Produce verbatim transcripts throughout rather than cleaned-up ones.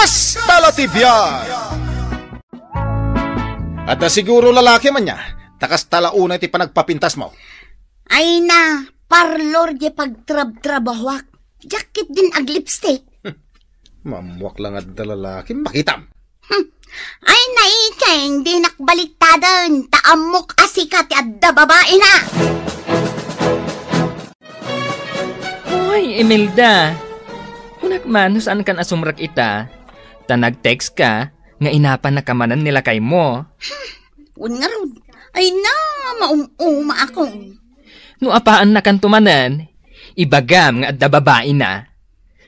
Kasta la ti biag! Adda siguro lalaki man nia, ta kasta la unay ti panagpapintasmo. Ay na, parlor di pagtrabtrabahuak. Diak ketdin aglipstick. Maammuak la nga adda lalaki, makitam. Hmm. Ay, naikeng, dinak baliktaden, ta ammok a sika ti adda babaina. Oy, Imelda. Kunak man, no saankan a sumrek ita, ta nag-text ka, nga inapannaka manen ni lakaymo. Wen ngarud, ay na, maum-uma akon. No apaannakanto manen, ibagam nga adda babaina.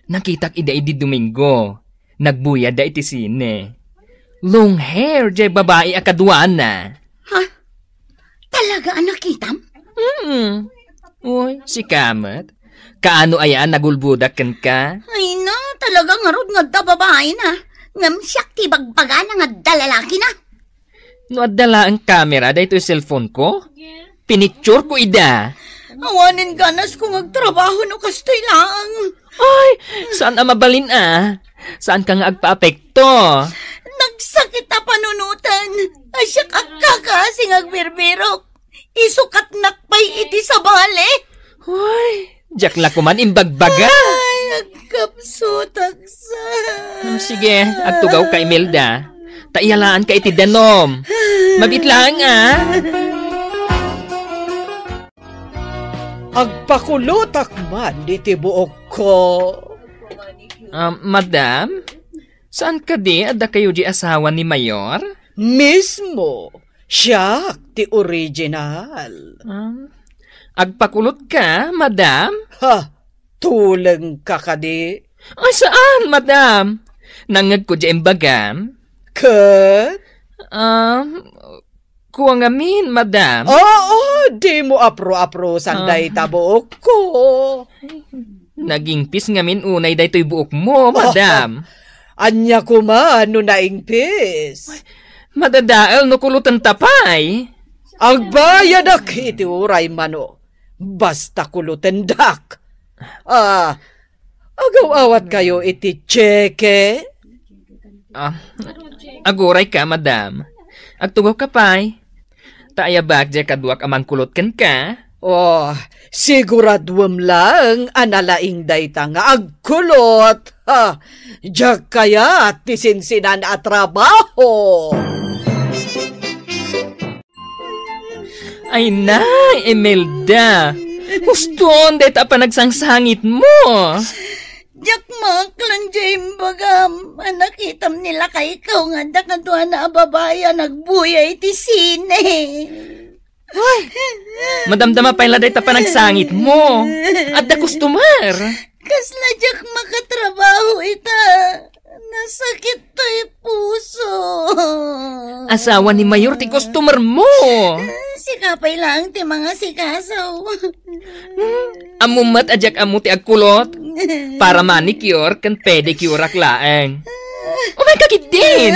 Nakitak ida idi Domingo. Nagbuyadda iti sine. Long hair jay babai a kaduana. Ha? Talaga a nakitam? Hmm. Uy, sika met. Kaano aya a nagulbodak kenka? Ay na, talaga ngarud nga adda babaina. Ngem siak ti bagbagana nga adda lalakina. No adda laeng kamera daytoy cellphone ko, pinicture ko ida. Awanen ganas ko nga agtrabaho no kastoy laeng. Ay, saan a mabalin a? Saan ka nga agpaapekto? Nagsakit a panunoten. Ay, siak agkakaasi nga agbirbirok. Isukatnak pay iti sabali. Uy, diak la koman imbagbaga. Ay, agkapsutak sa. Hmm, sige, agtugaw ka, Imelda. Ta iyalaanka iti danum. Mabit laeng, a. Agpakulotak man iti buokko. Ah, madam, saan kadi a dakayo di asawa ni Mayor? Mismo. Siak ti original. Ah, agpakulot ka, madam? Ha? Tuleng ka kadi? Ay, saan, madam? Nangngegko di imbagam. Ket? Ah, kua ngamin, madam. Oo, dimo apro-aprosan Ah. dayta buokko. Nagingpis ngamin unay daytoy buokmo, madam. Ania koma no naingpis? Madadael no kulotenta pay. Agbayadak iti uray mano. Basta kulotendak. Ah, agaw-awatkayo iti tseke? Ah, aguray ka, madam. Agtugaw ka pay. Ta ayabak diay kaduak a mangkulot kenka. Oh, siguraduem laeng a nalaing dayta nga agkulot. Ha, diak kayat ti sinsinan a trabaho. Ay na, Imelda. Huston dayta a panagsangsangitmo. Diak maaklan diay imbagam a nakitam ni lakayko nga adda kaduana a babai a nagbuya iti sine. Ay, madamdama pay la dayta panagsangitmo. Adda customer. Kasla diak makatrabaho ita. Nasakit toy puso. Asawa ni Mayor ti customermo. Sika pay laeng ti mangasikaso. Hmm, ammom met a diak ammo ti agkulot. Para manicure ken pedicure-ak laeng. Umay ka ketdin.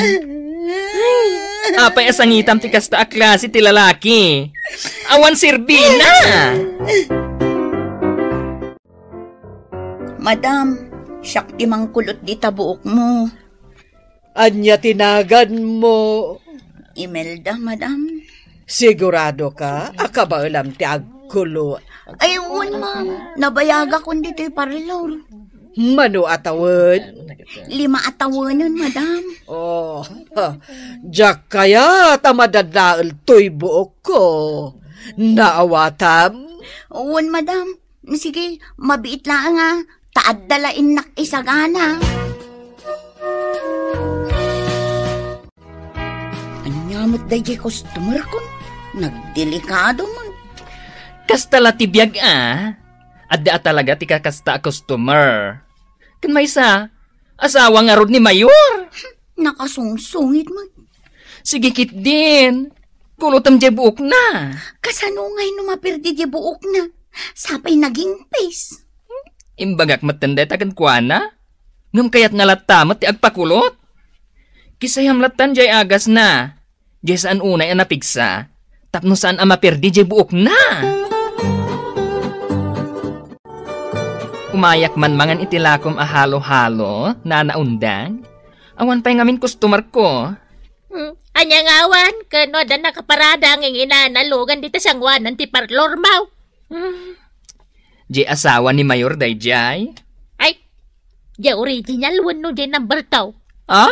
Ay, apay a sangitam ti kasta a klase ti lalaki? Awan serbina. Madam, siak ti mangkulot dita buokmo. Ania ti naganmo? Imelda, madam. Sigurado ka a kabaelam ti agkulot? Ay, wen, ma'am. Nabayagakon ditoy parlor. Mano a tawen? Lima a tawenen, madam. Oh, diak kayat a madadael toy buokko. Naawatam? Wen, madam. Sige, mabiit laeng a, ta adda la innak isagana. Ania met daydiay customerkon? Nagdelikado man. Kasta la ti biag a. Adda a talaga ti kakasta a customer. Ken maysa, asawa ngarud ni Mayor. Nakasungsungit man. Sige ketdin. Kulotem diay buokna. Kasano ngay no maperdi diay buokna? Sapay nagingpis. Imbagak metten dayta kenkuana. Ngem kayatna latta met ti agpakulot. Kisayam lattan diay agasna. Diay saan unay a napigsa. Tapno saan a maperdi diay buokna. Umayak man mangan iti lakom a halo-halo, Nana Undang. Awan pay ngamin customer ko. Hmm, ania nga awan? Ken no adda nakaparada nga ing-inana lugan dita sangoanan ti parlor mo? Hmm. Di asawa ni Mayor daydiay? Ay, di original wenno di number two? Ah?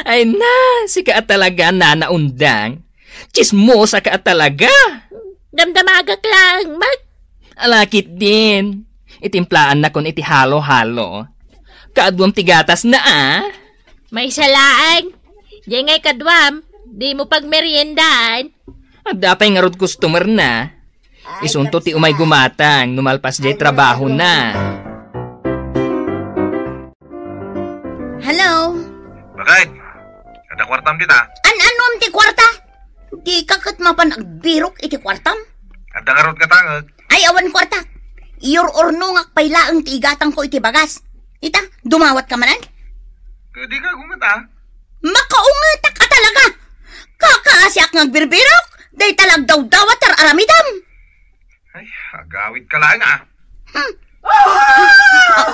Ay na, sika a talaga, Nana Undang. Chismosa ka a talaga. Damdamagak laeng met. Alakit din. Itimplaan na kon iti halo-halo. Kaaduam ti gatas na, ah. Maysa laeng. Diay nga ikaduam, di mo pagmeriendaan. Adda pay ngarud customer na. Isunto ti umay gumatang no malpas diay trabaho na. Hello? Bakit? Adda kuartam dita? An-anom ti kuarta? Di ka ket mapan agbirok iti kuartam? Adda ngarud nga tangek. Ay, awan kuarta. Iyur-urnongak pay laeng ti igatangko iti bagas. Ita, dumawat ka manen? Kadi ka gumata? Makaungetak a talaga! Kakaasiak nga agbirbirok, dayta la agdawdawat ti ar-aramidem. Ay, agawid ka laeng, ah. Hmm.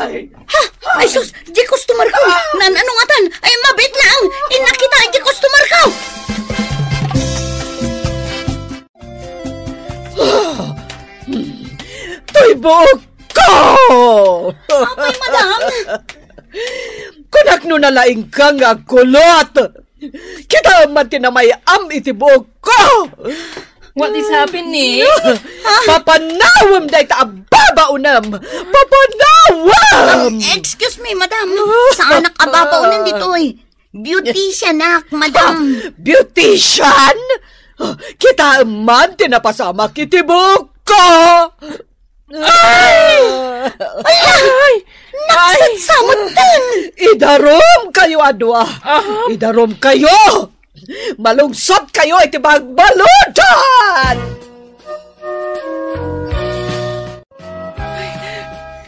Ay! Ha? Ay, sus! Di customer ko! Nan-ano ngatan? Ay, mabit lang! Innak kita, di customer ko! Toy buok ko! Apay, madam? Kunak no nalaing ka nga agkulot! Kitaem man ti namay-am iti buok ko! What is happening? Papanawem dayta a babaonem! Papanawem! Um, excuse me, madam. Saanak a babaonen ditoy. Beautician ak, madam. Beautician? Kitaem man ti napasamak iti buok ko! Ay! Ay! Ay! Naksatsamutten! Idarom kayo a dua! Ah. Idarom kayo! Malungsot kayo iti bagbaludan!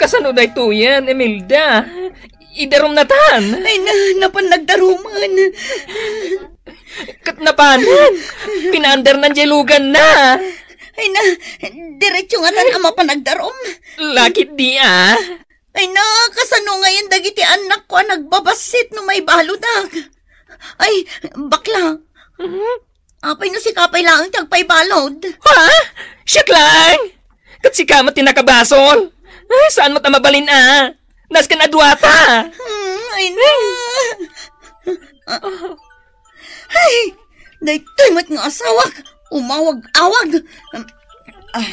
Kasano daytoyen, Imelda? Idarom natan? Ay na, napan nagdaromen. Ket napanen? Pinaandarnan diay luganna. Ay na, diretso ngatan a mapan nagdarom. Lakit di, ah. Ay na, kasano ngayen dagiti annakko a nagbabassit no maibaludak? Ay, bakla. Mhm. Apay no sika pay laeng ti agpaibalud? Ha? Siak laeng? Ket sika met ti nakabasol? Ay, saan met a mabalin a? Nasken a duata. Hmm, ay na. Ay, daytoy met nga asawak. Umawag-awag. Ah,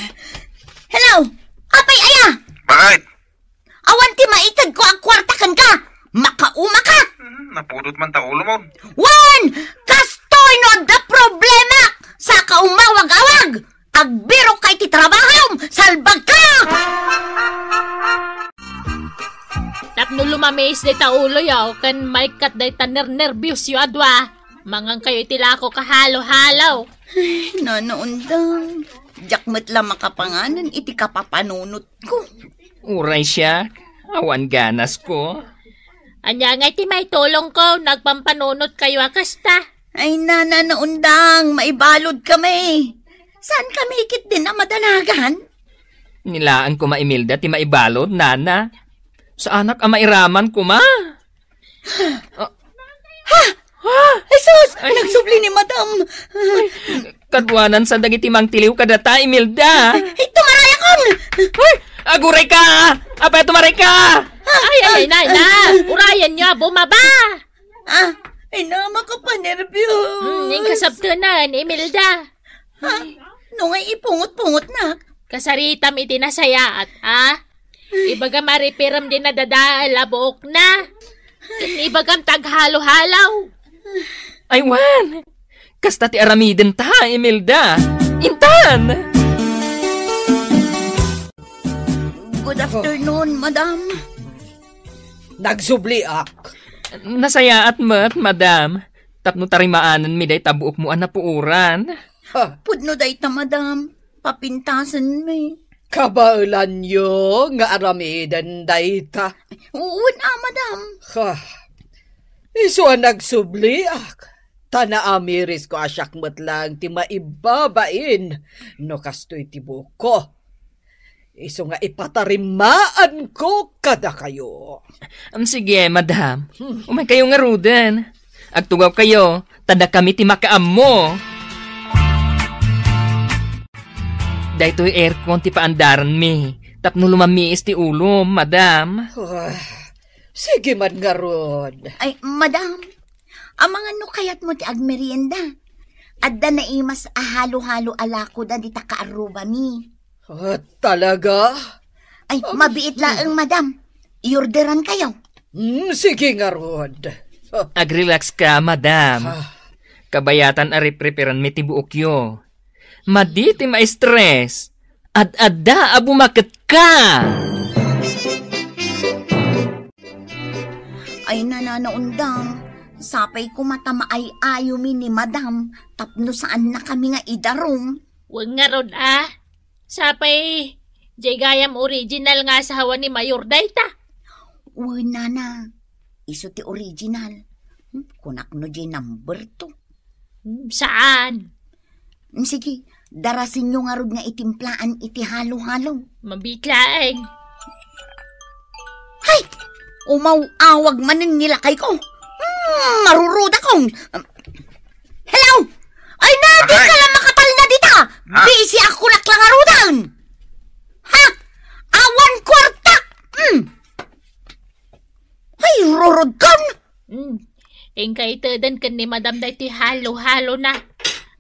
hello? Apay aya? Bakit? Awan ti maitedko a kuarta kenka. Makaumaka. Hmm, napudot man ta ulomon. Wen, kastoy no adda problema. Saka umawag-awag. Agbirok ka iti trabahom. Salbag ka. Tapno lumamis dayta uloyo, ken maikkat dayta nernerbiosyo a dua. Mangan kayo iti lako kahalo-halo. Ay, Nana Undang. Diak met la makapanganen iti kapapanunotko. Uray siak, awan ganasko. Ania nga iti maitulongko, nagpampanunot kayo a kasta? Ay, Nana Undang, maibalud kami. Saan kami ket din a madanagan? Nilaanko, Imelda, ti maibalud, Nana. Saanak a mairaman koma. Ah. Ha? Ha? Jesus! Ay. Nagsubli ni Madam! Ay, kaduanan sa dagiti mangtiliw kadata, Imelda. Ay, tumaray akon! Ay, aguray ka! Apay, tumaray ka! Ay, ay, ay, nay, na! Urayan niyo, bumaba! Ah, ay na, makapanerbio. Hmm, yung kasabtunan, Imelda. Ha? No nga ipungot-pungot na? Kasaritam iti nasayaat, a? Ibagam a ripiram di nadadael a buokna. Ken ibagam ta aghalo-halo. Ay, wen! Kasta ti aramiden ta, Imelda. Intan! Good afternoon, madam. Nagsubliak. Nasayaat met, madam. Tapno tarimaanenmi dayta buokmo a napuoran. Ha? Pudno dayta, madam. Papintasenmi. Kabaelanyo nga aramiden dayta? Wen a, madam. Ha. Isu a nagsubliak. Ta naamirisko a siak met laeng ti maibabain no kastoy ti buokko. Isu nga ipatarimmaanko kadakayo. Am, sige, madam. Hmm. Umaykayo ngaruden. Agtugawkayo, ta dakami ti makaammo. Daytoy aircon ti paandaranmi. Tapno lumamiis ti ulom, madam. Ah, sige man ngarud. Ay, madam, amangan no kayatmo ti agmerienda. Adda naimas a halo-halo a lakoda dita kaarrubami. Ah, talaga? Ay, mabiit laeng, madam. Iorderankayo. Hmm, sige ngarud. Ah. Agrelax ka, madam. Ah. Kabayatan a ripreperanmi ti buokyo. Madi ti ma-stress. Ad-adda a bumaket ka. Ay, Nana Undang, sapay koma ta maay-ayomi ni madam tapno saannakami nga idarum. Wen ngarud a. Sapay, jay gayam original nga asawa ni Mayor dayta. Wen, Nana, isu ti original. Hmm, kunak no jay number two. Hmm, saan? Hmm, sige, darasenyo ngarud nga itimplaan iti halo-halo. Mabiit laeng. Hay! Umaw-awag manen ni lakayko. Hmm, marurudakon. Hello? Ay, na, di ka lang makatalna dita. Ha? Busy ako, naklangarudan. Ha? Awan kwarta. Hmm. Ay, rurudkon. Hmm. Inka iteden ken ni Madam daytoy halo-halo na.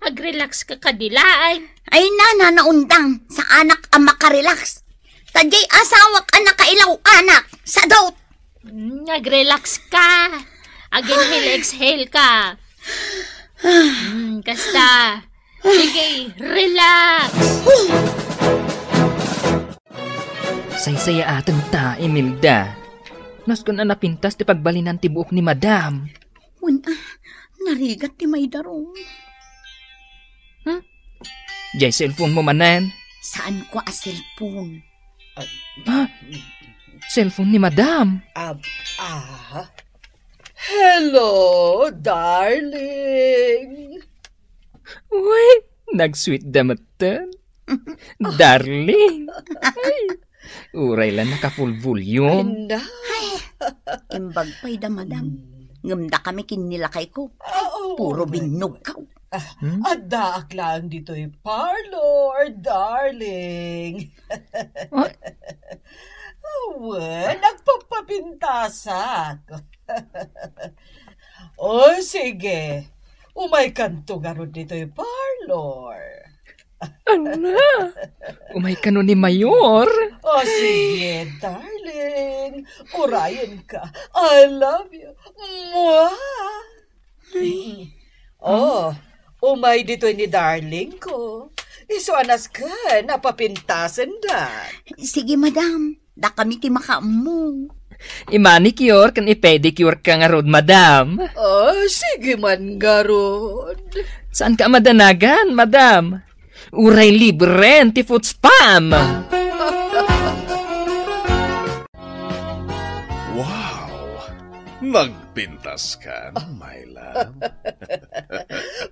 Agrelax ka kadi laeng. Ay, Nana Undang, saanak a makarelax. Ta jay asawak a nakailaw anak, sadot. Hmm, agrelax ka. Ag-inhale, exhale ka. Hmm, kasta. Sige, relax. Saysayaaten ta, Imelda. Nasken a napintas ti pagbalinan ti buok ni Madam. Wen a, narigat ti maidarum. Hmm? Jay cellphone mo manen? Saanko a cellphone. Ah, cellphone ni Madam. Ah, ah. Hello, darling. Uy, nag-sweet da metten. Darling. Ay, uray la naka-full volume. Ay, na. Ay, imbag pay da, Madam. Hmm. Ngem dakami ken ni lakayko. Ah, oo, puro okay. Binnugkaw. Ah, hmm? Addaak laeng ditoy parlor, darling. Ah? Wen, nagpapapintasak. O, sige. Umaykanto ngarud ditoy parlor. Ala, umaykano ni Mayor. O, sige, darling. Urayenka. I love you. Mwah! Ay. O, umay ditoy ni darling ko. Isu a nasken a papintasendak. Sige, Madam. Dakami ti makaammo. I-manicure ken i-pedicure ka ngarud, Madam. O, sige man ngarud. Saanka a madanagan, Madam? Uray libren ti foot spam. Wow! Nagpintas ka, my love.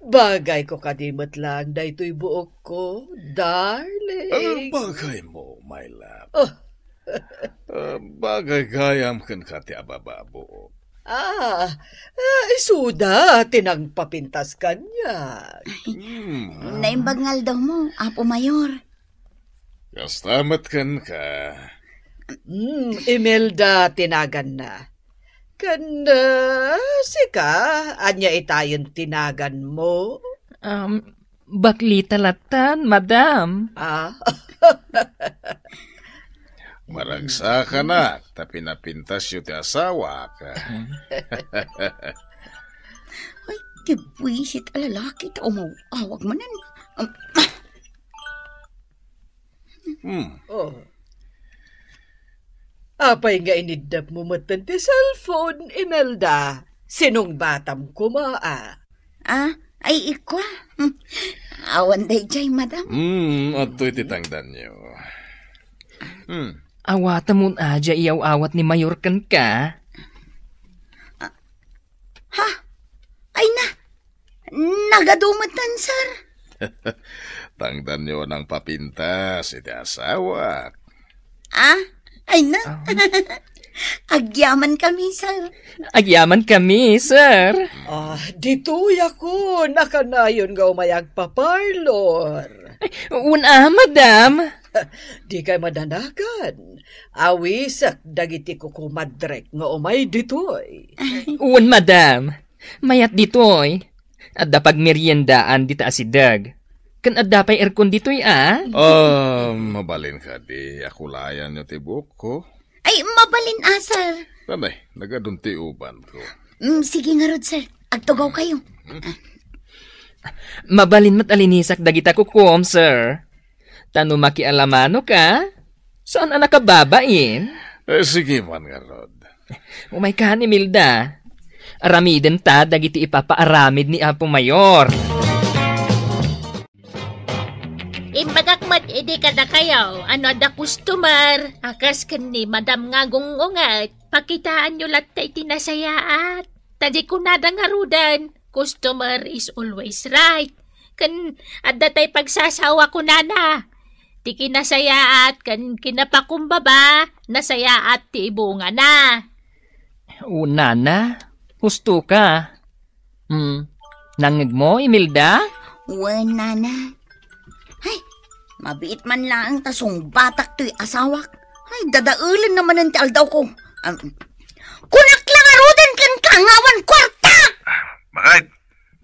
Bagay ko kadi met laeng daytoy buokko, darling. Ah, bagay mo, my love. Oh. Ah, bagay gayam kenka ti ababa a buok. Ah, ah, isuda ti nangpapintas kaniak. Hmm. Naimbag nga aldawmo, Apo Mayor. Kasta met kenka. Hmm, Imelda ti naganna. Ken, ah, sika, ania itayon ti naganmo? Um, Baklita lattan, Madam. Ah? Maragsakanak, ta pinapintasyo ti asawak. Ay, ti buisit a lalaki, ta umaw-awag manen. Um, Hmm. Oh. Apay nga iniddapmo metten ti cellphone, Imelda? Sinungbatam koma, a? Ah, ay, ikwa. Hmm. Awan dayjay, Madam. Hmm, adtoy ti tangdanyo. Hmm. Awatemon a diay iyaw-awat ni Mayor kenka? Ah, ha? Ay na, nagadu metten, sir. Tangdanyo a nangpapintas iti asawak. Ah, ay na. Ah. Agyaman kami, sir. Agyaman kami, sir. Ah, ditoy ako, nakanayon nga umay agpa-parlor. Ay, una, madam. Di kay madanagan. Awisek dagiti kukumadrek nga umay ditoy. Wen, madam. Mayat ditoy. Adda pagmeriendaan dita asideg. Ken adda pay aircon ditoy, a? Ah, mabalin kadi a kulayanyo ti buokko? Ay, mabalin a, sir. Anay, nagadun ti ubanko. Mm, sige ngarud, sir. Agtugaw kayo. Mabalin met a linisak dagita kukuam, sir. Ta no makialamanoka, saan a nakababain? Eh, sige man ngarud. Umayka, Imelda. Aramidenta dagiti ipapaaramid ni Apo Mayor. Imbagak met idi kadakayo, no adda customer a kas ken ni Madam nga gungunget, pakitaanyo latta iti nasayaat. Ta di kunada ngaruden, "Customer is always right." Ken adda tay pagsasawa kunana, "Ti kinasayaat ken kinapakumbaba, nasayaat ti ibungana." O, nana, husto ka. Hmm, nangngegmo, Imelda? Wen, nana. Ay, mabiit man laeng ta sungbatak toy asawak. Ay, dadaelen na manen ti aldawko. Am, kunak la ngaruden kenka nga awan kuarta! Ah, bakit?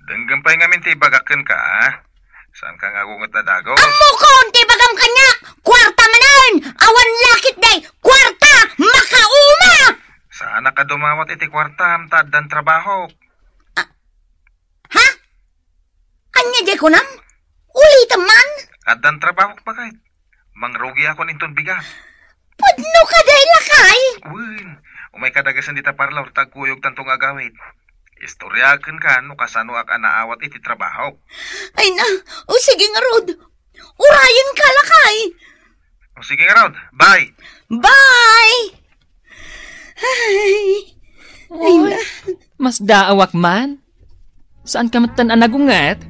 Denggem pay ngamin ti ibagak kenka, a? Saanka nga agunget a dagos? Ammokon ti ibagam kaniak! Kuarta manen! Awan lakit day! Kuarta! Makauma! Saanak a dumawat iti kuartam ta addan trabahok. Ah, ha? Ania diay kunam? Ulitem man? Addan trabahok, bakit? Mangrugiakon inton bigat. Pudno ka day, lakay? Wen, umayka dagesen dita parlor ta agkuyogtanto nga agawid. Istoriaken ka no kasanoak a naawat iti trabahok. Ay na, o sige ngarud. Urayenka, lakay. O sige ngarud, bye. Bye! Ay, ay Uy, na. Masdaawak man. Saanka metten a nagunget?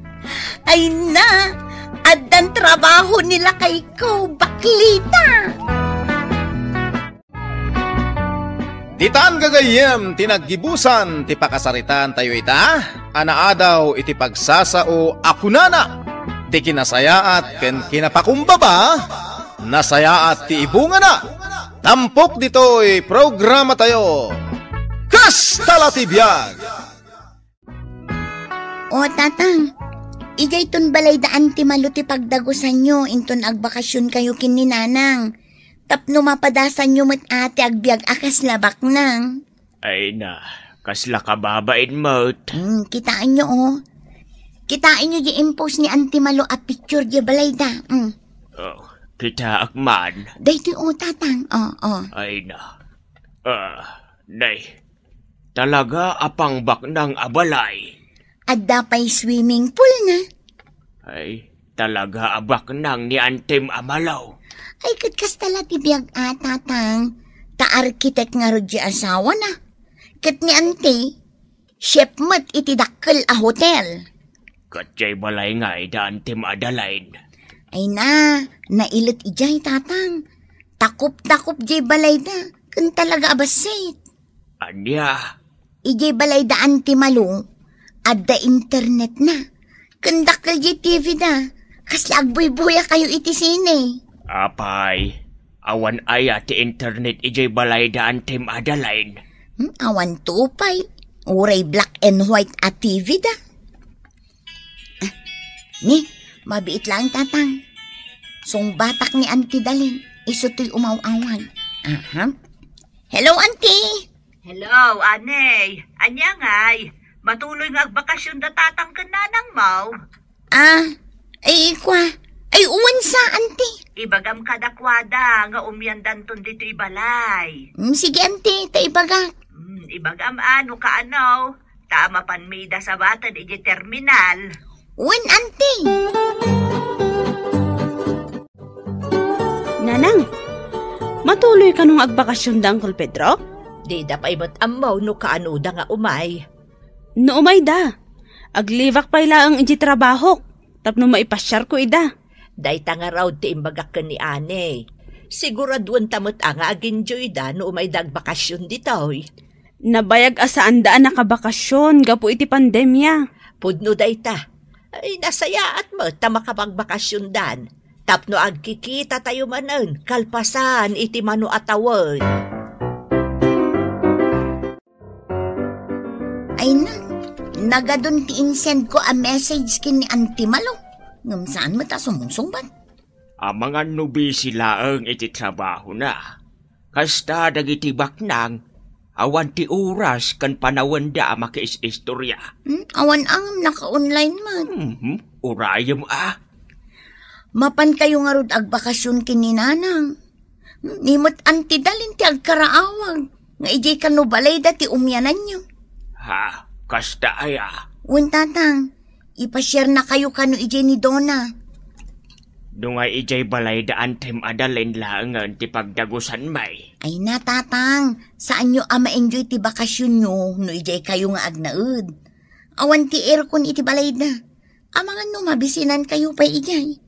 Ay na, addan trabaho ni lakayko, baklita. Ditan gagayyem ti naggibusan ti pakasaritaan tayo ita, a naadaw iti pagsasao a kunana, ti kinasayaat ken kinapakumbaba, nasayaat ti ibungana. Tampok ditoy programa tayo. Kasta la ti biag. O, Tatang, idiay ton balay daan ti malo ti pagdagusanyo, inton agbakasyon kayo ken ni Nanang. Tapno mapadasanyo met a ti agbiag a kasla baknang. Ay na, kasla kababain met. Hmm, kitaenyo, o. Kitaenyo di impose ni Auntie Malo a picture di balay da. Hmm. O, kitaak man. Daytoy, o, Tatang. O, o. Ay na. Ah, nay. Talaga a pangbaknang a balay. Adda pay swimming pool na. Ay, talaga a baknang ni Antem a Malo. Ay, ket kasta la ti biag a, Tatang. Ta arkitek ngarud di asawana. Ket ni Ante, chef met iti dakkel a hotel. Ket jay balay ngay da Antem Adaline. Ay na, nailet idiay, Tatang. Takop-takop jay balay da, ken talaga a bassit. Ania? Idiay balay daan ti Malo, adda internet na. Ken dakkel jay T V da, kasla agbuybuya kayo iti sine. Apay, awan aya ti internet idiay balay daan ti Madeline? Hmm, awan to pay. Uray black and white a T V da. Ah, ni, mabiit laeng, Tatang. Sungbatak ni Auntie Dalin, isu toy umaw-awag. Aha. Hello, Auntie! Hello, Anay. Ania ngay? Matuloy nga agbakasyon da Tatang ken Nanang mo? Ah, ay, kwa. Ay, uwan sa, Auntie. Ibagam kadakwada nga umiandanton ditoy balay. Mm, sige, Auntie, ta ibagak. Mm, ibagam ano kaano. Ta mapanmi ida sabaten iti terminal. Wen, Auntie. Nanang, matuloy kano nga agbakasyon da Uncle Pedro? Dida pay met ammo no kaano da nga umay. No umay da, aglibak pay laeng iti trabahok tapno maipasiarko ida. Dayta ngarud ti imbagak ken ni Anay. Siguraduenta met a nga agenjoyda no umayda agbakasyon ditoy. Nabayag a saanda a nakabakasyon gapu iti pandemia. Pudno dayta. Ay, nasayaat met ta makapagbakasyondan. Tapno agkikitatayo manen kalpasan iti mano a tawen. Ay na, nagadun ti insend ko a message ken ni Auntie Malo. Ngem saan met a sumusubat. Amangan no busy laeng iti trabahona. Kasta dagiti baknang, awan ti oras ken panawenda a makiis-istorya. Hmm, awan a ngem naka-online man. Mhm, urayem a. Mapan kayo ngarud agbakasyon ken ni Nanang. Hmm, ni met Auntie Dalin ti agkaraawag. Nga idiay kano balayda ti umiananyo. Ha, kasta aya? Wen, Tatang. Ipasiarna kayo kano idiay ni Dona. Nungay idiay balayda Antem a Dalin laengen ti pagdagusanmi. Ay na, Tatang. Saanyo a ma-enjoy ti bakasyonyo no idiay kayo nga agnaed. Awan ti aircon iti balayda. Amangan no mabisinan kayo pay idiay.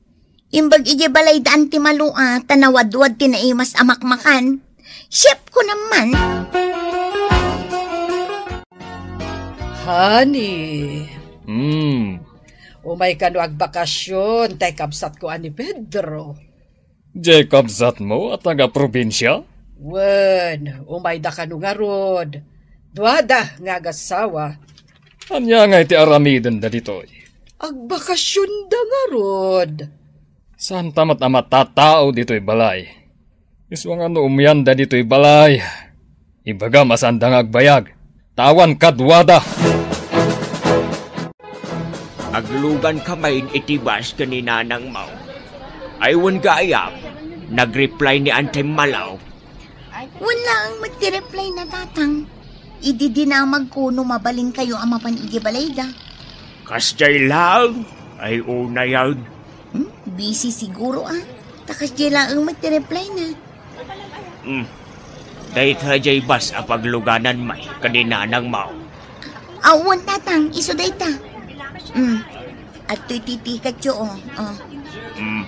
Imbag idiay balayda Antem a Malo a, ta nawadwad ti naimas a makmakan. Chef ko naman. Honey. Hmm. Umay kano agbakasyon, tay kabsatko a ni Pedro. Jay kabsatmo a taga-probinsia? Wen, umayda kano ngarud. Duada nga agasawa. Ania nga iti aramidenda ditoy? Agbakasyonda ngarud. Saan ta met a matatao ditoy balay? Isu nga no umianda ditoy balay, ibagam a saanda nga agbayag. Ta awan kaduada. Aglugan ka main iti bus ken ni Nanang Mau. Ay wen gayam, nag-reply ni Antem Malo. Wen laeng met ti reply na, Tatang. Idi dinamag ko no mabalin kayo a mapan iti balayda. Kasdiay laeng, ay unayen. Hmm? Busy siguro, ah. Ta kasdiay laeng met ti reply na. Hmm. Dayta jay bus a paglugananmi ken ni Nanang Mau. Awan, Tatang, isu dayta. Hmm. Adtoy ti ticketyo, oh. Oh. Hmm.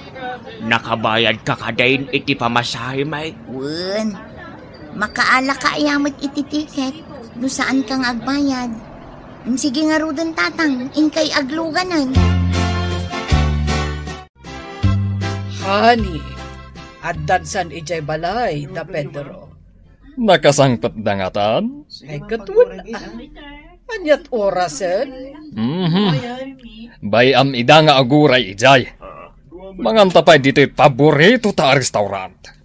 Nakabayad ka kadin iti pamasahe, Mike? Wen. Makaala ka aya met iti ticket no saan ka nga agbayad. Hmm, sige ngaruden, Tatang, inkay agluganan. Honey, addan san idiay balay da Pedro? Nakasangpetda ngatan? Ay, ket wen, ah, aniat orasen? Mhm. Bay-am ida nga aguray idiay. Manganta pay ditoy paborito ta a restaurant.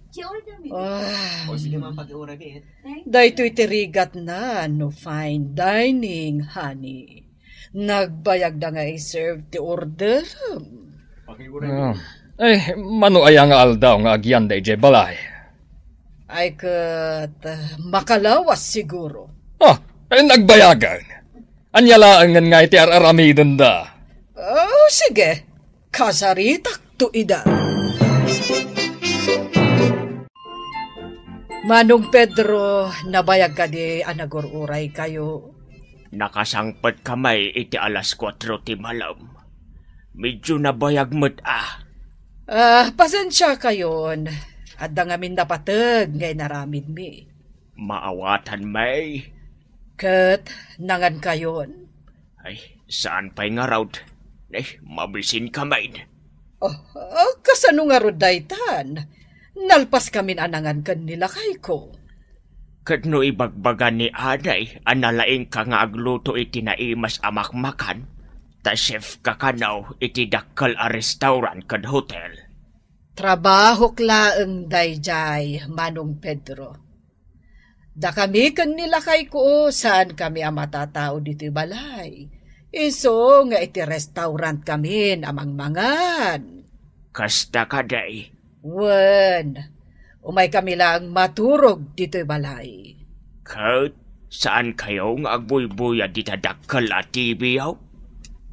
Ah, daytoy ti rigatna no fine dining, honey. Nagbayagda nga i-serve ti orderem. Ah. Eh, mano aya nga aldaw nga agyanda idiay balay? Ay, ket, ah, makalawas siguro. Ah, eh, nagbayagan. Ania laengen nga iti ar-aramidenda? Oh, sige. Kasaritakto ida. Manong Pedro, nabayag kadi a nagur-uray kayo? Nakasangpet kami iti alas kuatro ti malem. Medyo nabayag met a. Ah, pasensia kayon. Adda ngamin napateg nga inaramidmi. Maawatan, May. Ket nangan kayon. Ay, saan pay ngarud? Ay, mabisin ka, maid. Oh, ah, kasano ngarud daytan? Nalpas kamin a nangan ken ni lakayko. Ket no ibagbaga ni Anay a nalaing ka nga agluto iti naimas a makmakan, ta chef ka kano iti dakkel a restaurant ken hotel. Trabahok laeng daydiay, Manong Pedro. Dakami ken ni lakayko, saan kami a matatao ditoy balay. Isu nga iti restaurant kamin a mangmangan. Kasta kadi? Wen, umay kami laeng maturog ditoy balay. Ket saan kayo nga agbuybuyad dita dakkel a T V-yo?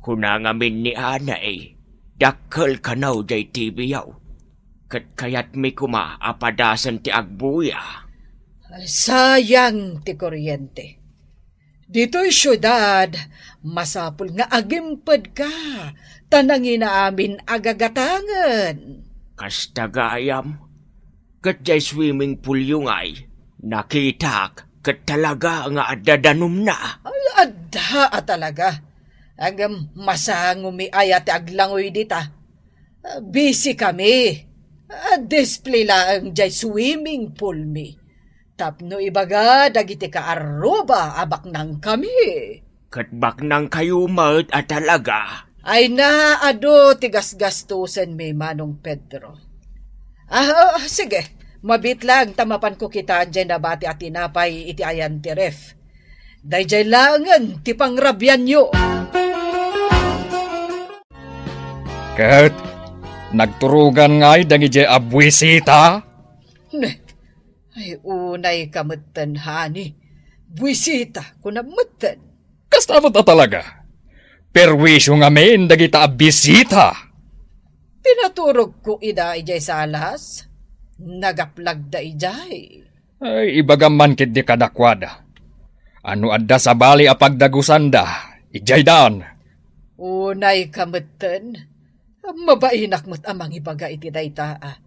Kuna ngamin ni Anay, dakkel kano jay T V-yo. Ket kayatmi koma a padasen ti agbuya. Sayang ti kuryente. Ditoy siudad, masapul nga agimpedka, ta nangina amin a gagatangen. Kasta gayam, Ket jay swimming pool yo ngay, nakitak ket talaga nga adda danumna. Ay, adda a talaga. Ngem masangomi aya ti aglangoy dita. Busy kami. Display laeng jay swimming pool mi. Tapno ibaga dagiti kaarruba a baknang kami. Ket baknang kayo met a talaga. Ay na, adu ti gasgastusen mi, Manong Pedro. Ah, ah, sige, mabit lang ta mapan ko kita jay nabati a tinapay iti ayan ti ref. Dayjay laengen ti pangrabianyo. Ket nagturogan ngay dagiti a buisita? Ne, ay, unay ka metten, honey. Buisita, kunam metten. Kasta met a talaga. Perwisyo ngamin dagita a bisita. Pinaturogko ida idiay salas. Nagaplagda idiay. Ay, ibagam man ketdi kadakuada. Ano adda sabali a pagdagusanda, idiay daan. Unay ka metten. Mabainak met a mangibaga iti dayta, a.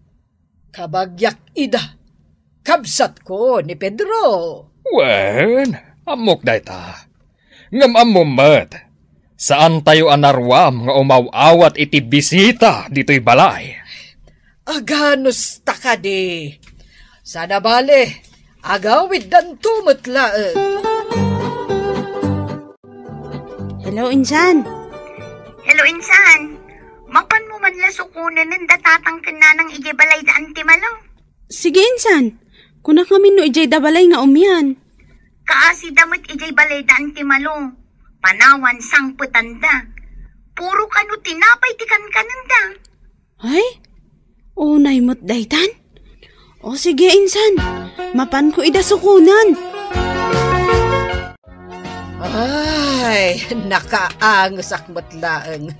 Kabagiak ida. Kabsatko ni Pedro. Wen, ammok dayta. Ngem ammom met, saantayo a naruam nga umaw-awat iti bisita ditoy balay. Aganusta kadi. Sana bale, agawiddanto met laeng. Hello, insan. Hello, insan. Mapanmo man la sukonen da tatang ken nanang idiay balayda Antimalo. Sige, insan. Kunak ngamin no idiay da balay nga umian. Kaasida met idiay balayda Antimalo. Panawan sangpetanda. Puro kano tinapay ti kankanenda. Ay, unay met daytan? O sige, insan, mapanko ida sukonen. Ay, nakaangesak met laeng.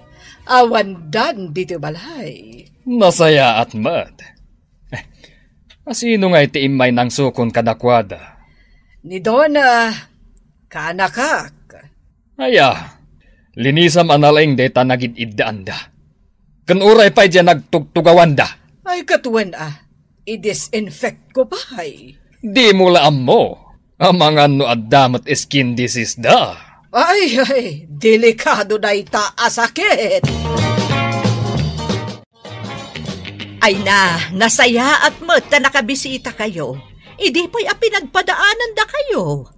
Awan dan ditoy balay. Nasayaat met. Eh, asino ngay ti immay nangsukon kadakuada? Ni Dona, kaanakak. Aya, linisam a nalaing dayta nagid-iddaanda. Ken uray pay diay nagtugtugawanda. Ay, ket wen a, i-disinfect ko pay. Dimo la ammo. Amangan no adda met skin disease da. Ay, ay, delikado dayta a sakit. Ay na, nasayaat met ta nakabisita kayo. Idi pay a pinagpadaanan da kayo.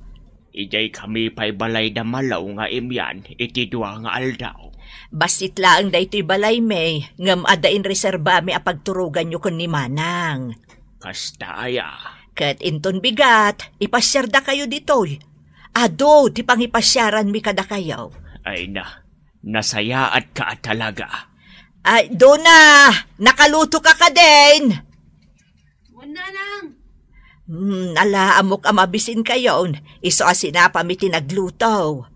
Idiay kami pay balay da Malo nga imian iti dua nga aldaw. Bassit laeng daytoy balay mi, ngem adda inreserba mi a pagturoganyo ken ni Manang. Kasta aya. Ket inton bigat, ipasiar da kayo ditoy. Adu ti pangipasiaran mi kada kayo. Ay na, nasayaat ka a talaga. Ay, Dona, nakaluto ka kadin? Wen, Nanang. Hmm, ala, ammok a mabisin kayon. Isu a sinapa mi ti nagluto.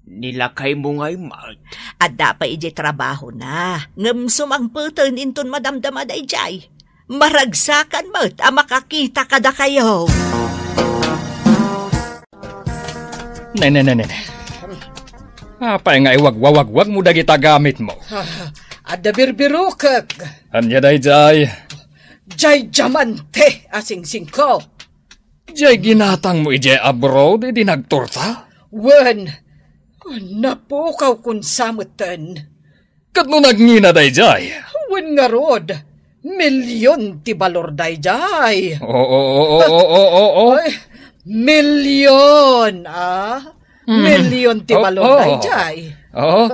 Ni lakay mo ngay met. Adda pay idiay trabaho na. Ngem sumangpeten inton madamdama daydiay. Maragsakan met a makakita kada kayo. Ne, ne, ne, ne, ne. Apay nga iwagwawagwag mo dagita gamit mo? Ah, adda birbirokek. Ania daydiay? Jay diamante a singsingko. Jay ginatang mo idiay abroad idi nagturta? Wen, napukaw kun sa metten. Ket no nagngina daydiay? Wen ngarud, milyon ti balor daydiay. Oo, oo, oo, oo, oo. Ay, milyon, ah? Hmm. Milyon ti balor daydiay. Oo.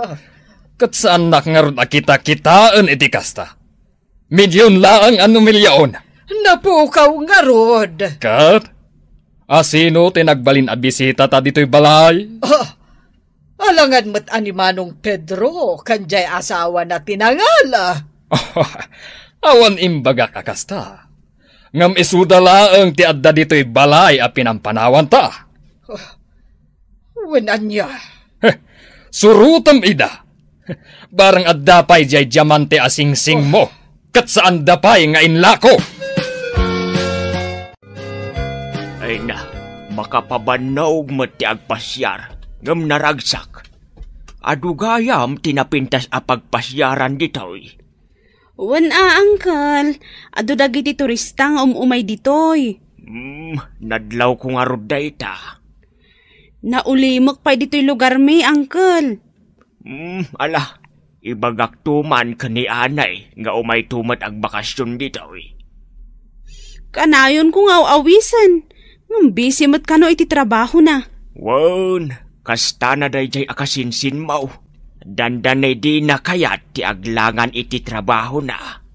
Ket saannak ngarud a kita-kitaen iti kasta? Milyon laeng a no milyon. Napukaw ngarud. Ket asino ti nagbalin a bisitata ditoy balay? Ah, alangan met a ni Manong Pedro ken jay asawana ti nangala. Awan imbagak a kasta. Ngem isuda laeng ti adda ditoy balay a pinampanawanta. Ah, wen ania? Heh, surotem ida. Bareng adda pay jay diamante a singsing mo, ket saanda pay nga inlako. Ay na, makapabannog met ti agpasiar, ngem naragsak. Adu gayam ti napintas a pagpasiaran ditoy. Wen a, Uncle. Adu dagiti turista nga um-umay ditoy. Hmm, nadlawko ngarud dayta. Naulimek pay ditoy lugarmi, Uncle. Hmm, ala, ibagakto man ken ni anay nga umayto met agbakasyon ditoy. Kanayonko nga aw-awisen, ngem busy met kano iti trabahona. Wen, kastana daydiay a kasinsinmo. Dandanay dina kayat ti aglangan iti trabahona.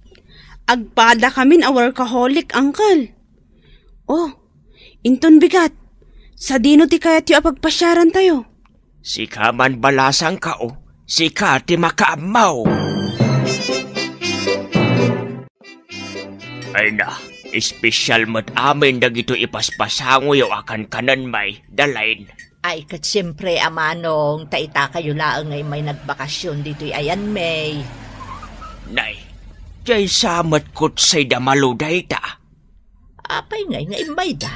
Agpadakamin a workaholic, Uncle. Oh, inton bigat, sadino ti kayatyo a pagpasiarantayo? Sika man balasangko, sika ti makaammo. Ay na, espesyal met amin dagitoy ipaspasangoyo a kankanenmi, Dalain. Ay, ket siempre, a manong, ta itakayo laeng nga immay nagbakasyon ditoy ayanmi. Nay, diay sa met kutsay da malo dayta. Apay ngay nga immayda?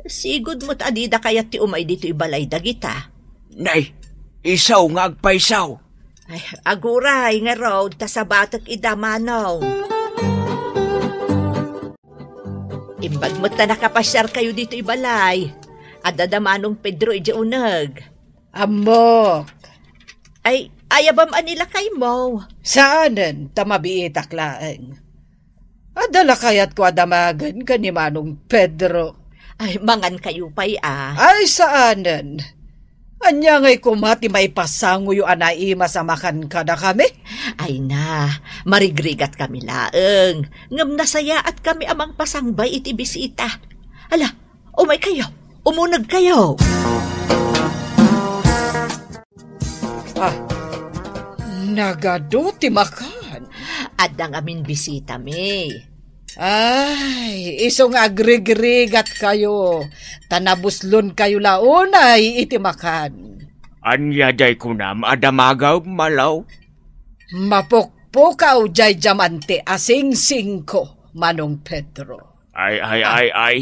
Sigud met a dida kayat ti umay ditoy balay dagita. Nay, isu nga agpayso. Ay, aguray ngarud ta sabatek ida, manong. Imbag met ta nakapasiarkayo ditoy balay. Adda da manong Pedro idiay uneg. Ammok. Ay, ayabam a ni lakaymo? Saanen, ta mabiitak laeng. Adda la kayatko a damagen ken ni Manong Pedro. Ay, mangankayo pay a. Ay, saanen. Ania ngay koma ti maipasangoyo a naimas a makan kadakami? Ay na, marigrigatkami laeng. Ngem nasayaatkami a mangpasangbay iti bisita. Ala, umaykayo, umunegkayo. Ah, nagadu ti makan. Adda ngamin bisitami. Ay, isu nga agrigrigatkayo, ta nabuslonkayo la unay iti makan. Ania diay kunam a damagem, Malo? Mapukpukaw diay diamante a singsingko, Manong Pedro. Ay, ay, Ah. ay, ay.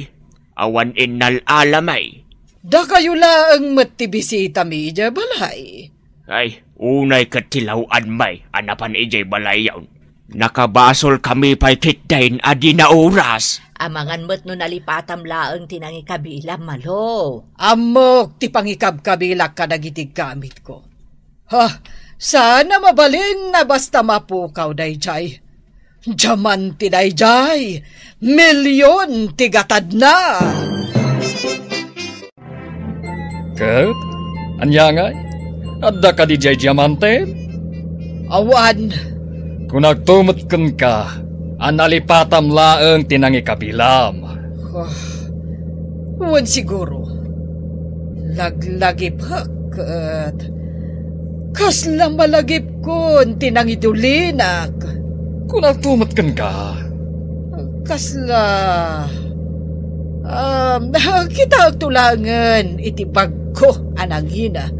Awan innal-alamay. Dakayo laeng met ti bisitami idiay balay. Ay, unay ket ti law-anmay a napan idiay balayyon. Nakabasolkami pay ketdin a di nauras. Amangan met no nalipatam laeng ti nangikabilam, Malo. Ammok ti pangikabkabilak kadagiti gamitko. Ha, saan a mabalin a basta mapukaw daydiay. Diamante daydiay, milyon ti gatadna. Ket, ania ngay? Adda kadi diay diamante? Awan. Kunakto met kenka a nalipatam laeng ti nangikabilam. Ah, wen siguro. Laglagipek ket kasla malagipkon ti nangidulinak. Kunakto met kenka. Kasla, um, kitaekto laengen iti bagko a nangina.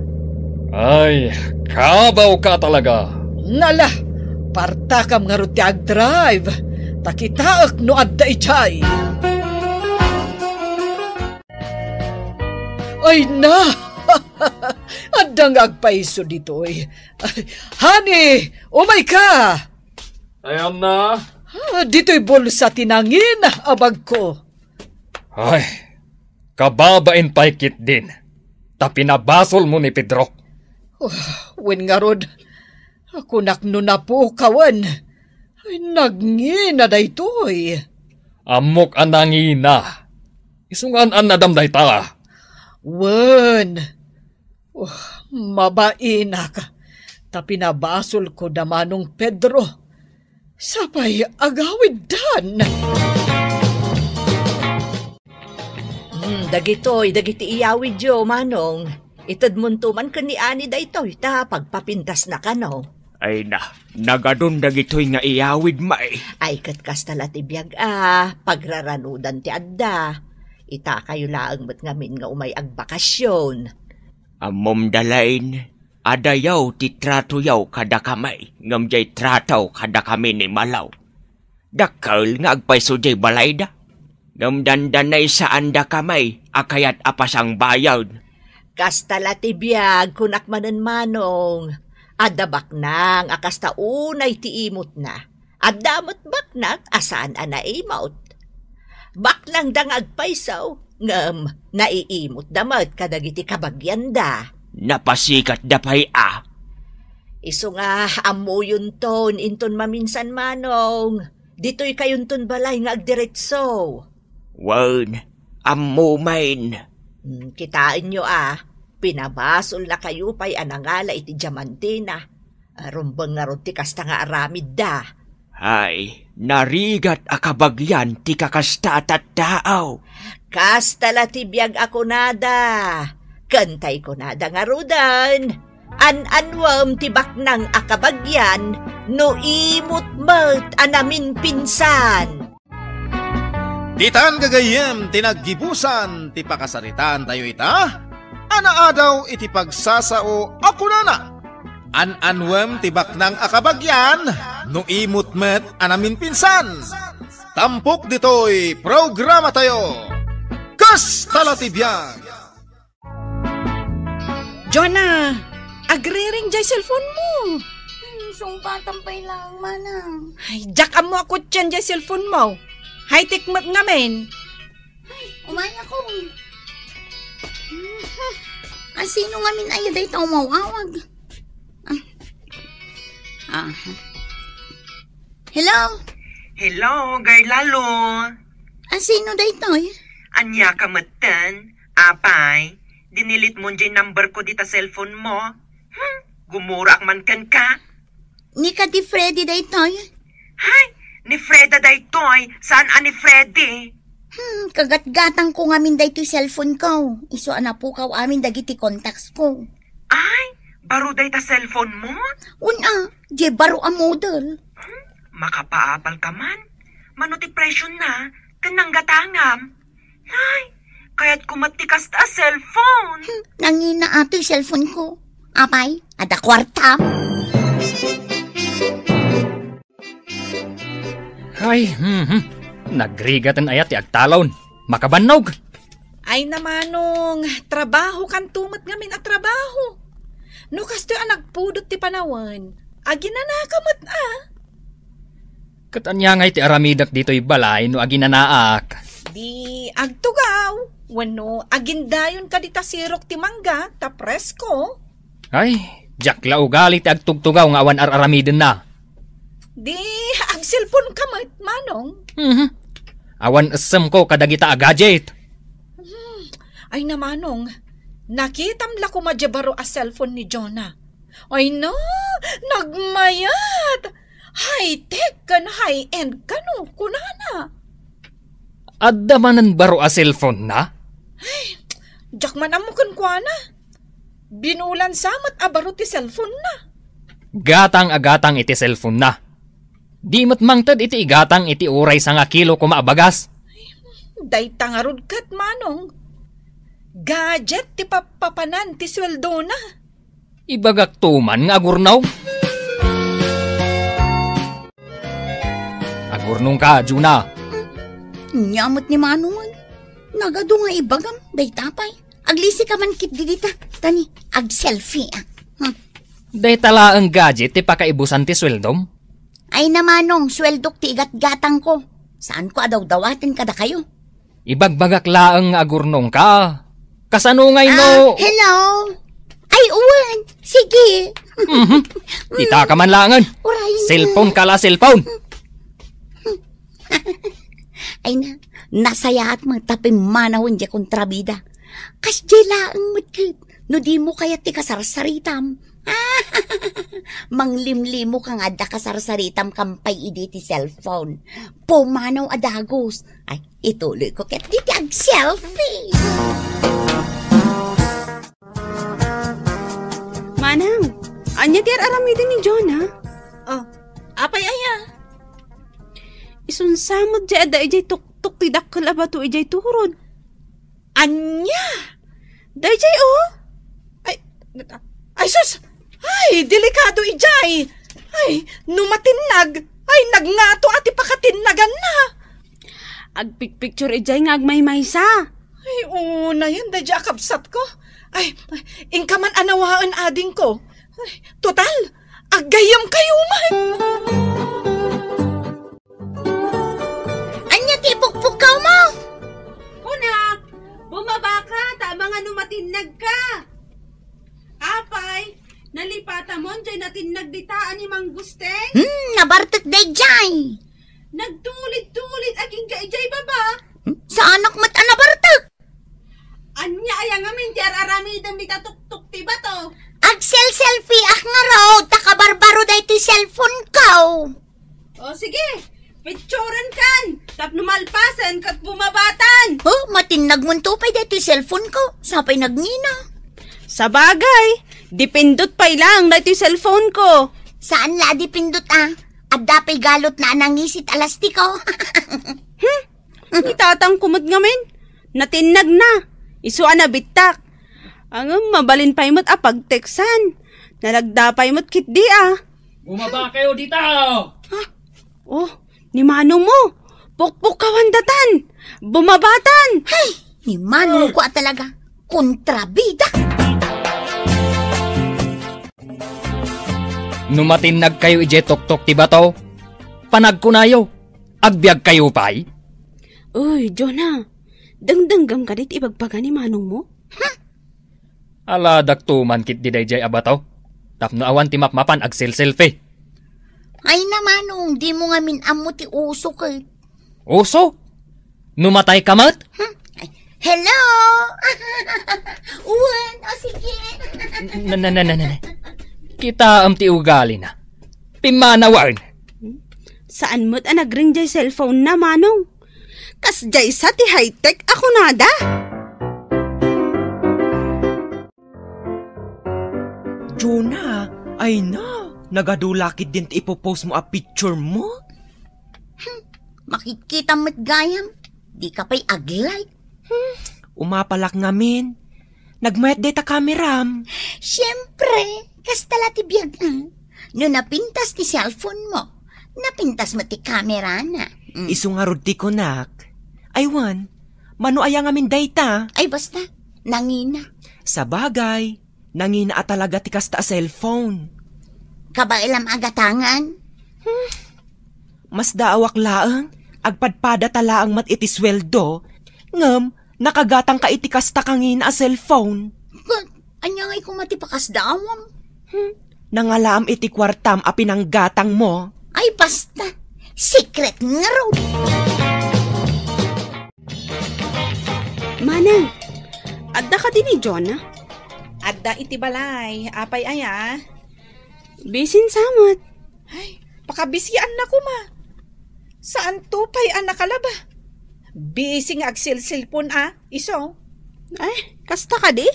Ay, kabawka talaga. Nala, partakam ngarud ti agdrive, ta kitaek no adda idiay. Ay na! Adda nga agpayso ditoy. Ay, honey, umayka! Ayan na. Ah, ditoy bulsa ti nangina a bagko. Ay, kababain pay ketdin, ta pinabasolmo ni Pedro. Oh, wen ngarud, kunak no napukawen. Ay, nangina daytoy. Ammok a nangina. Isu nga an-annadam dayta. Wen, oh, mabainak, ta pinabasolko da Manong Pedro. Sapay agawiddan. Hmm, dagitoy, dagiti iyawidyo, Manong. Itedmonto man ken ni Ani daytoy, ta pagpapintasna kano. Ay na, nagadun dagitoy nga iyawidmi. Ay, ket kasta la ti biag a, pagraranudan ti adda. Itakayo laeng met ngamin nga umay agbakasyon. Ammom, Dalain, adayaw ti tratoyaw kadakami, ngem diay trato kadakami ni Malaw. Dakkel nga agpayso diay balayda. Ngem dandanay saandakami a kayat a pasangbayen. Kasta la ti biag, kunak manen, Manong. Adda baknang a kasta unay ti imutna. Adda met baknang a saan a naimut. Baknangda nga agpayso, ngem naiimutda met kadagiti kabagianda. Napasikatda pay a. Isu nga ammoyonton inton maminsan, Manong. Ditoy kayonton balay nga agdiretso. Wen, ammomen. Hmm, kitaenyo a, pinabasolnakayo pay a nangala iti diamantina. Rumbeng ngarud ti kasta nga aramidda. Ay, narigat a kabagian ti kakasta a tattao. Kasta la ti biag a kunada. Ken tay kunada ngaruden, an-anuem ti baknang a kabagian no imut met a naminpinsan. Ditan gagayyem ti naggibusan ti pakasaritaan tayo ita, a naadaw iti pagsasao a kunana, an-anuem ti baknang a kabagian no imut met a naminpinsan. Tampok ditoy programa tayo. Kasta la ti biag. Jonah, agriring jay cellphone mo. Hmm, sungpatan pay lang, manang. Ay, diak ammo a kutsen jay cellphone mo. High-tech met ngamin. Ay, umay ako. Hmm, a, sino ngamin aya dayta umaw-awag? Ah. Aha. Hello? Hello, Girl Lalo. A, sino daytoy? Ania ka metten? Apay, dinilit mo jay number ko dita cellphone mo? Hmm, gumuraak man kenka. Ni kadi Freddy daytoy? Hay, ni Freda daytoy, saan a ni Freddy? Hmm, kagatgatang ko ngamin daytoy cellphone ko. Isu a napukaw amin dagiti contacts ko. Ay, baro dayta cellphone mo? Wen a, jay baro a model. Hmm, makapaabal ka man. Mano ti presyo na, ken nanggatangam? Ay, kayat ko met ti kasta a cellphone. Hmm, nangina atoy cellphone ko. Apay, adda kuartam? Ay, mhm. Nagrigaten aya ti agtalon. Makabannog. Ay, namanong, trabaho kanto met ngamin a trabaho. No kastoy a nagpudot ti panawen, aginanaka met a. Ket ania ngay ti aramidek ditoy balay no aginanaak? Di agtugaw, wenno agindayon ka dita sirok ti mangga ta presko. Ay, diak la ugali ti agtugtugaw nga awan ar-aramidenna. Di agselpon ka met, Manong. Mhm. Awan essemko kadagita a gadget. Hmm. Ay na, Manong, nakitam la koma diay baro a cellphone ni Jonah. Ay na, nagmayat! High-tech ken high-end kano, kunana. Adda manen baro a cellphone na? Ay, diak man ammo kenkuana. Binulan sa met a baro ti cellphone na. Gatang a gatang iti cellphone na. Di met mangted iti igatang iti uray sangakilo koma a bagas. Dayta ngarud ket, Manong. Gadget ti pappapanan ti sueldo na. Ibagak to man nga agurnaw. Agurnong ka, Juna. Nia met ni Manong. Nagadu nga ibagam, dayta pay. Aglisi ka man ketdi dita, ta ni, agselfie, ah. Hmm. Dayta laeng gadget ti pakaibusan ti sueldom? Ay na, Manong, sueldok ti igatgatang ko. Saan ko a dawdawaten kadakayo? Ibagbagak laeng nga agurnong ka. Kasano ngay no? Ah, hello? Ay, uwan. Sige. Mhm. Kita ka man laengen. Uray na. Cellphone ka la, cellphone. Ay na, nasayaat met ta pimmanawen diay kontrabida. Kasdiay laeng met ket, no dimo kayat ti kasarsaritam. Manglimlimo ka nga adda kasarsaritam kampay idi ti cellphone. Pumanaw a dagus. Ay, ituloy ko ket diti agselfie. Manang, ania ti ar-aramiden ni Jonah? Oh, apay aya? Isunsa met diay adda idiay tuktok ti dakkel a bato idiay turod. Ania? Daydiay, oh. Ay, ay, sus! Ay, delikado idiay! Ay, no matinnag, ay, nagngato a ti pakatinnaganna. Agpicture idiay nga agmaymaysa. Ay, oo, nayan, daydiay a kabsat ko. Ay, inka man anawaen, adingko. Ay, total, aggayyem kayo man. Ikaw mo! Kuna, bumaba ka, ta mangano matinnag ka. Apay, nalipatamon jay natinnag dita a ni Manggusteng? Hmm, nabartek dayjay. Nagtulid-tulid agingga ijay baba. Hmm, saanak met a nabartek. Ania aya ngamin ti ar-aramidem dita tuktok ti bato? Agselselfie ak ngarud, ta kabarbaro daytoy cellphone ko. O sige, picturen kan, tapno malpasen ket bumabatan. Oh, matinnag man to pay daytoy cellphone ko. Sapay nagngina. Sabagay, dipindot pay lang daytoy cellphone ko. Saan la a dipindot a? Adda pay galot na a nangisit a lastiko. Hmm? Ni tatangko met ngamin, natinnag na. Isu a nabittak. Ngem mabalin pay met a pagteksan. Nalagda pay met ketdi a. Bumaba kayo dito! Ha? Oh, ni manong mo. Pukpukawan datan. Bumabatan. Hay, ni manong ko a talaga. Kontrabida. No matinnag kayo idiay tuktok ti bato, panagkunayo, agbiag kayo pay? Uy, Jonah, dengdenggem kadi ti ibagbaga ni manong mo? Aladak tuman ketdi dayjay a bato. Tapno awan ti mapmapan agselselfie. Ay na, manong, di mo ngamin ammo ti uso ket. Uso? No matay ka met? Hmm? Ay, hello? Wen, o sige. Na, na, na, na, na, na. Kitaem ti ugali na. Pimmanawan. Saan met a nagring jay cellphone na, manong? Kasjay sa ti high-tech a kunada. Jonah, ay na, nagadu la ketdin ti ipopost mo a picture mo? Hmm, makikita met gayam, di ka pay ag-like. Hmm, umapalak ngamin. Nagmayat dayta kameram. Siyempre, kasta la ti biag, ah. No napintas ti cellphone mo, napintas met ti kamera na. Mm. Isu ngarud ti kunak. Ay wen, mano aya ngamin dayta? Ay basta, nangina. Sabagay, nangina a talaga ti kasta a cellphone. Kabaelam a gatangan? Hmm. Masdaawak laeng, agpadpadata laeng met iti sueldo, ngem nakagatangka iti kasta kangina a cellphone. Ket, ania ngay koma ti pakasdaawam? Hmm. Nangalaam iti kuartam a pinanggatangmo. Ay, basta. Secret ngarud. Manang, adda kadi ni Jonah? Adda iti balay. Apay aya? Bisin sa met. Ay, pakabisian na koma. Saan to pay a nakalaba? Bisi nga agsilsilpon a, iso. Ay, kasta kadi?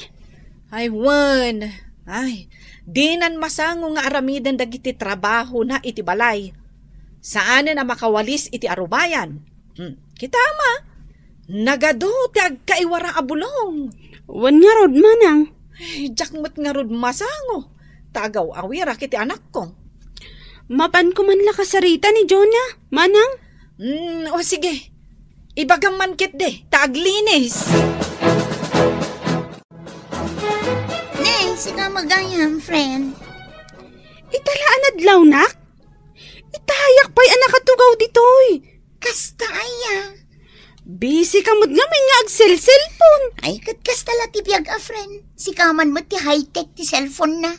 Ay, wen. Ay, dinan masango nga aramiden dagiti trabaho na iti balay. Saanen a makawalis iti arubayan. Hmm, kita ma, nagadu ti agkaiwara a bulong. Wen ngarud, manang. Ay, diak met ngarud masango. Ta agaw-awirak iti anakko. Mapanko man la kasarita ni Jonah, manang? Hmm, o sige. Ibagam man ketdi, ta aglinis. Nay, sika magayam, friend. Ita la a nadlawnak? Itayak pay a nakatugaw ditoy. Kasta aya. Busy ka met ngamin nga agselselpon. Ay, ket kasta la ti biag a friend. Sika man met ti high-tech ti cellphone na.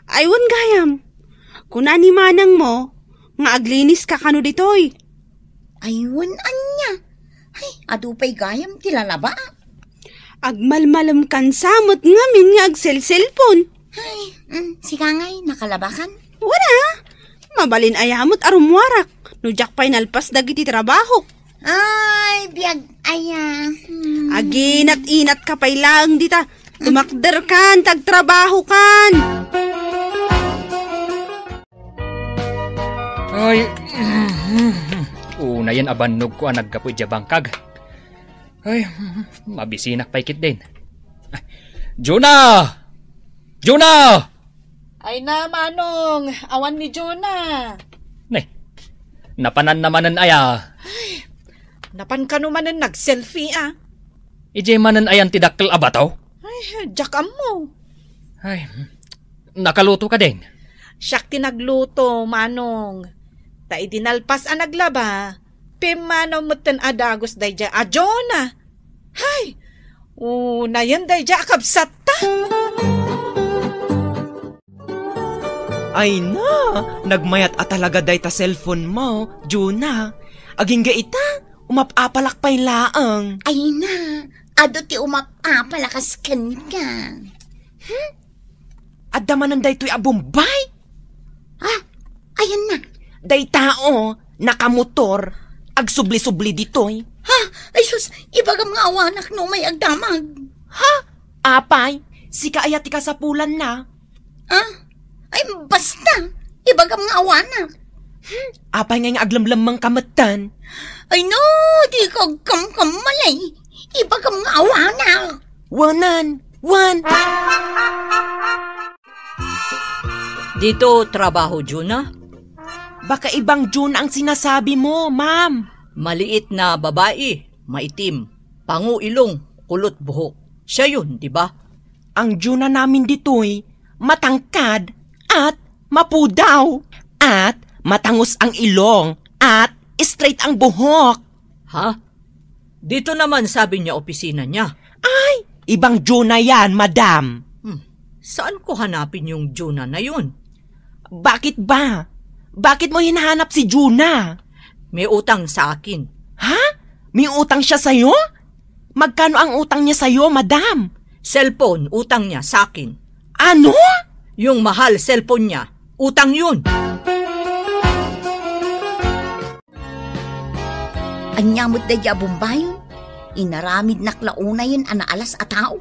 Ay, wen gayam. Kuna ni manang mo nga aglinis ka kano ditoy. Ay, wen ania. Ay, adu pay gayam ti lalaba. Agmalmalemkan sa met ngamin nga agselselpon. Ay, mm, sika ngay, nakalabakan? Wala. Mabalin aya met a rummuarak no diak pay nalpas dagiti trabahok. Ay, biag aya. Hmm. Aginat-inat ka pay laeng dita. Tumakder kan, tagtrabaho kan. Ay, unayen a bannog ko a naggapu idiay bangkag. Ay, mabisinak pay ketdin. Jonah! Jonah! Ay na, Manong, awan ni Jonah. Ne, napanan na manen aya? Ay, napan kano manen nag-selfie, ah. Idiay manen ayan ti dakkel a bato? Ay, diak ammo. Ay, nakaluto ka din? Siak ti nagluto, Manong. Ta idi nalpas a naglaba, Pimmanaw metten a dagus daydiay a Jonah. Hay! Unayen daydiay a kabsatta. Ay na, nagmayat a talaga dayta cellphone mo, Jonah. Agingga ita, umap-apalak pay laeng. Ay na, adu ti umap-apalak a kenka. Hmm? Adda manen daytoy a Bombay? Ah, ayan na. Dayta, o, nakamotor. Agsubli-subli ditoy. Ha? Ay sus, ibagam nga awanak no may agdamag. Ha? Apay, sika aya ti kasapulanna? Ah? Ay, basta. Ibagam nga awanak. Hmm, apay ngay nga aglemlemmeng ka metten? Ay no, di ko agkamkammalay. Ibagam nga awanak. Wanan, wan. Dito trabaho, Juna? Baka ibang Juna ang sinasabi mo, ma'am. Maliit na babae, maitim, pango ilong, kulot buhok. Siya yun, di ba? Ang Juna namin ditoy, matangkad at mapudaw at matangus ang ilong at straight ang buhok. Ha? Dito naman sabi niya opisina niya. Ay, ibang Juna yan, madam. Hmm. Saan ko hanapin yung Juna na yun? Bakit ba? Bakit mo hinahanap si Juna? May utang sa akin. Ha? May utang siya sa'yo? Magkano ang utang niya sa'yo, madam? Cellphone, utang niya sa akin. Ano? Yung mahal cellphone niya, utang yun. Ania met daydiay a Bombayon? Inaramidnak la unayen a naalas a tao.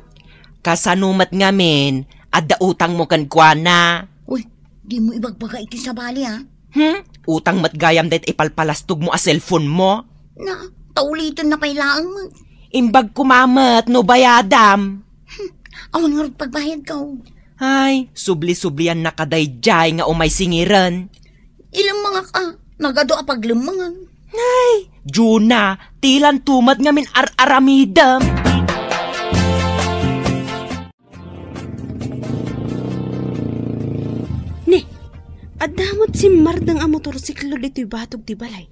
Kasano met ngamin, adda utangmo kenkuana? Uy, dimo ibagbaga iti sabali, a. Hmm? Utang met gayam dayta ipalpalastogmo a cellphone mo? Na, ta ulitenna pay laeng met. Imbag koma met no bayadam. Hmm, awan ngarud pagbayadko. Ay, subli-subliannak daydiay nga umay singiren. Ilemmengak a, nagadu a paglemmengan. Ay, Juna, ti lanto met ngamin ar-aramidem. Ni, adda met simmardeng a motorsiklo ditoy batog ti balay.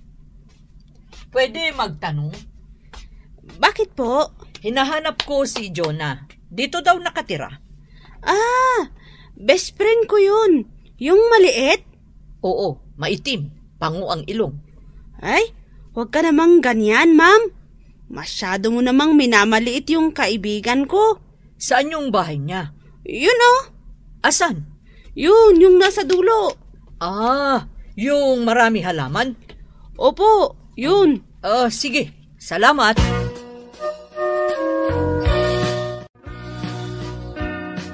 Pwede magtanong? Bakit po? Hinahanap ko si Jonah. Dito daw nakatira. Ah, best friend ko yun. Yung maliit? Oo, maitim. Pango ang ilong. Ay, huwag ka namang ganyan, ma'am. Masyado mo namang minamaliit yung kaibigan ko. Saan yung bahay niya? Yun, oh. Asan? Yun, yung nasa dulo. Ah, yung marami halaman? Opo, yun. Ah, sige. Salamat.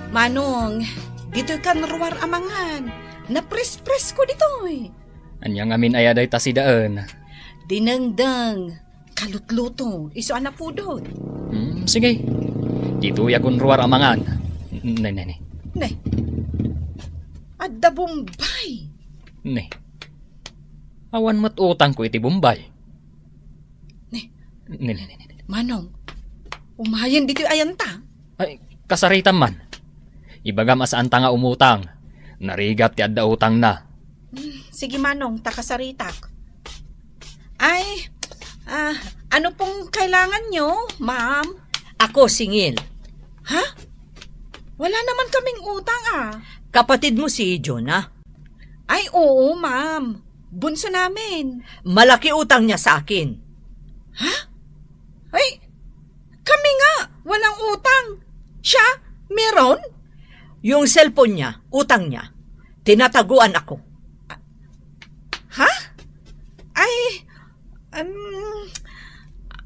Manong, ditoy kan ruar a mangan. Napres-pres ko ditoy. Ania ngamin aya dayta sidaen? Dinengdeng. Kalutluto, isu a napudot. Hmm, sige. Ditoyak kun ruar a mangan. Ne, ne, ne. Ne. Adda Bombay. Ne. Awan met utangko iti Bombay. Ne. Ne, ne, ne, ne. Manong, umayen ditoy ayanta. Ay, kasaritam man. Ibagam a saanta nga umutang. Narigat ti adda utangna. Hmm, sige, Manong, ta kasaritak. Ay, ah, ano pong kailangan nyo, ma'am? Ako, singil. Ha? Wala naman kaming utang, ah. Kapatid mo si Jonah? Ay, oo, ma'am. Bunso namin. Malaki utang niya sa akin. Ha? Ay, kami nga, walang utang. Siya, meron? Yung cellphone niya, utang niya. Tinataguan ako. Ha? Ay, um,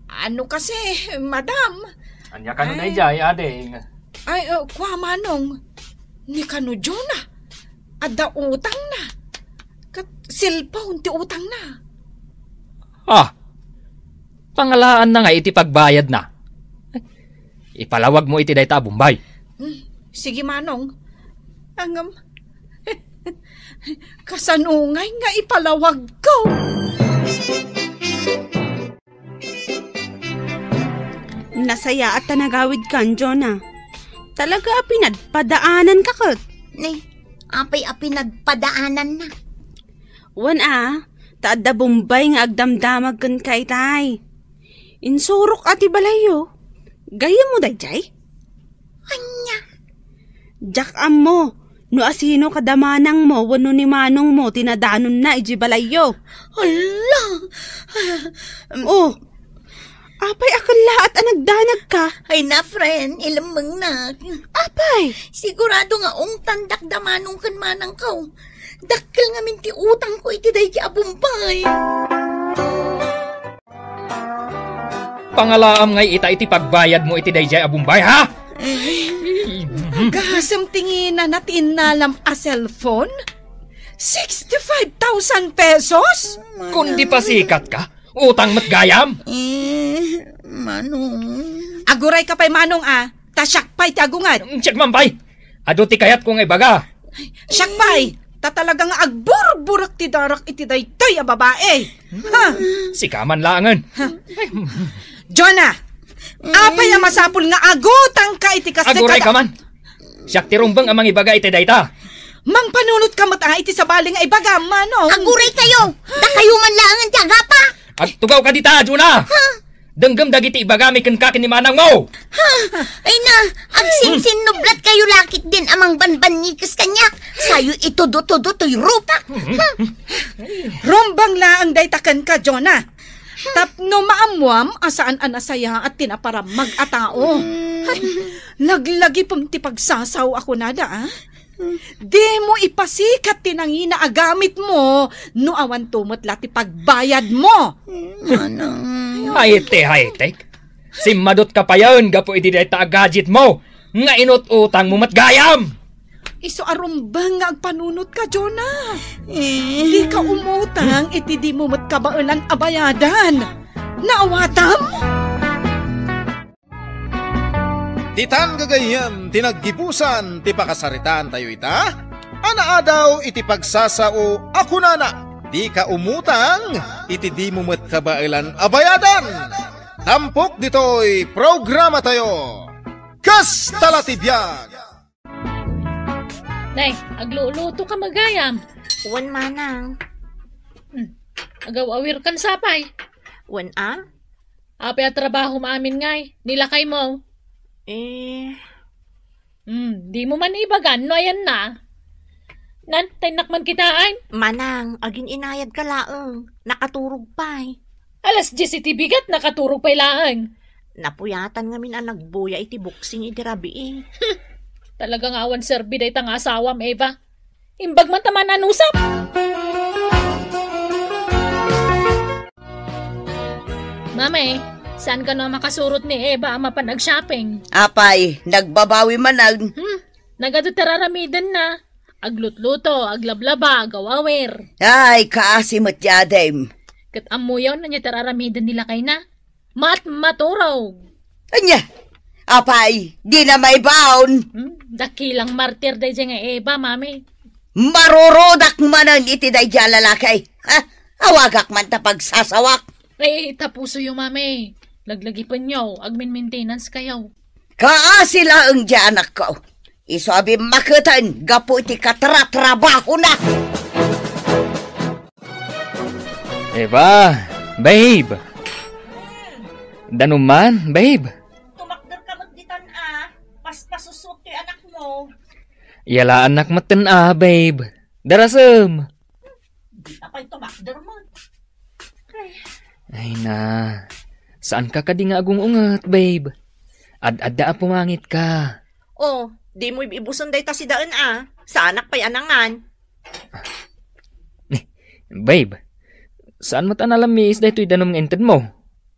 ano kasi, madam? Ania kano daydiay, ading? Ay, uh, kua, Manong. Ni kano Jonah? Adda utangna. Ket cellphone ti utangna. Ah, pangalaanna nga iti pagbayadna. Ipalawagmo iti dayta a Bombay. Hmm, sige, Manong. Ngem, kasano ngay nga ipalawagko? Nasayaat ta nagawidkan, Jonah. Talaga a pinadpadaananka ket. Ne, apay a pinadpadaananna? Wen a, Ta adda Bombay nga agdamdamag kenka itay. Insurok a ti balayyo. Gayyemmo daydiay? Ania? Diak ammo no asino kada manangmo wenno ni manongmo ti nadanonna idiay balayyo. Hala! Oh, apay a kellaat a nagdanagka? Ay na, friend, ilemmengnak. Apay? Sigurado nga ungtandak da manong ken manangko. Dakkel ngamin ti utangko iti daydi a Bombay. Pangalaam ngay ita iti pagbayadmo iti daydiay a Bombay, ha? Gasem ti nginana ti innalam a cellphone? Sixty-five thousand pesos? Kundi pasikatka, utang met gayam. Eh, Manong. Agurayka pay, Manong, a. Ta siak pay ti agunget. Siak man pay. Adu ti kayatko nga ibaga. Siak pay, ta talaga nga agburburek ti darak iti daytoy a babae. Ha? Sika man laengen. Ha? Jonah, apay a masapul nga agutangka iti kas-, Aguray ka man. Siak ti rumbeng a mangibaga iti dayta. Mangpanunot ka met a iti sabali nga ibaga, Manong. Aguray kayo! Dakayo man laengen ti agapa! Agtugaw ka dita, Jonah! Ha? Denggem dagiti ibagami kenka ken ni manangmo. Ha? Ay na, agsinsinnublat kayo lakit din a mangbanbannikes kaniak. Sayo itudo-tudo toy rupak. Ha? Rumbeng laeng dayta kenka, Jonah. Tapno maammuam a saan a nasayaat ti naparammag a tao. Ay, laglagipem ti pagsasao a kunada, a. Dimo ipasikat ti nangina a gamitmo no awanto met la ti pagbayadmo. Manang. Ay, ti, ay, ti. Simmadot ka payen gapu iti dayta a gadgetmo nga inut-utangmo met gayam. Isu a rumbeng nga agpanunotka, Jonah. Eh. Dika umutang iti dimo met kabaelan a bayadan. Naawatam? Ditan gagayyem ti naggibusan ti pakasaritaantayo ita a naadaw iti pagsasao a kunana, "Dika umutang iti dimo met kabaelan a bayadan." Tampok ditoy programatayo. Kasta la ti biag! Nay, agluluto ka met gayam. Wen, manang. Hmm. Agaw-awir kan sapay. Wen, a? Apay a trabahom amin ngay, ni lakaymo? Eh. Hmm, dimo man ibagan no ayanna. Nan, ta innak man kitaen. Manang, agin-inayad ka laeng. Nakaturog pay. Alas dies iti bigat, nakaturog pay laeng. Napuyatan ngamin a nagbuya iti boxing iti rabii. Hmm, talaga nga awan serbi dayta nga asawam, Eva. Imbag man ta man-anusam. Mame, saan kano a makasurot ni Eva a mapan ag-shopping? Apay, nagbabawi manen. Hmm, nagadu ti raramidenna. Aglutluto, aglablaba, agawawir. Ay, kaasi met ti adim. Ket ammoyo no ania ti raramidenna ni lakayna? Matmaturog. Ania? Apay, dina maibaon. Hmm? Dakilang martir daydiay nga Eva, mami. Marurudak manen iti daydiay a lalaki. Ha? Awagak man ta pagsasawak. Ay, tapusoyo, mami. Laglagipenyo, agmin-maintenance kayo. Kaasi laeng diay anakko. Isu a bimmaketen gapu iti katratrabahona. Eva, babe. Danum man, babe. Tumakder ka met ditan a. Paspasusot toy anakmo. Yalaannak metten a, babe. Darasem. Dita pay tumakder met. Ay. Ay na, saanka kadi nga agung-unget, babe? Ad-adda a pumangitka. Oh, dimo ib-ibusen dayta sidaen a. Saanak pay a nangan. Eh, babe, saan met a nalammiis daytoy danum nga intedmo?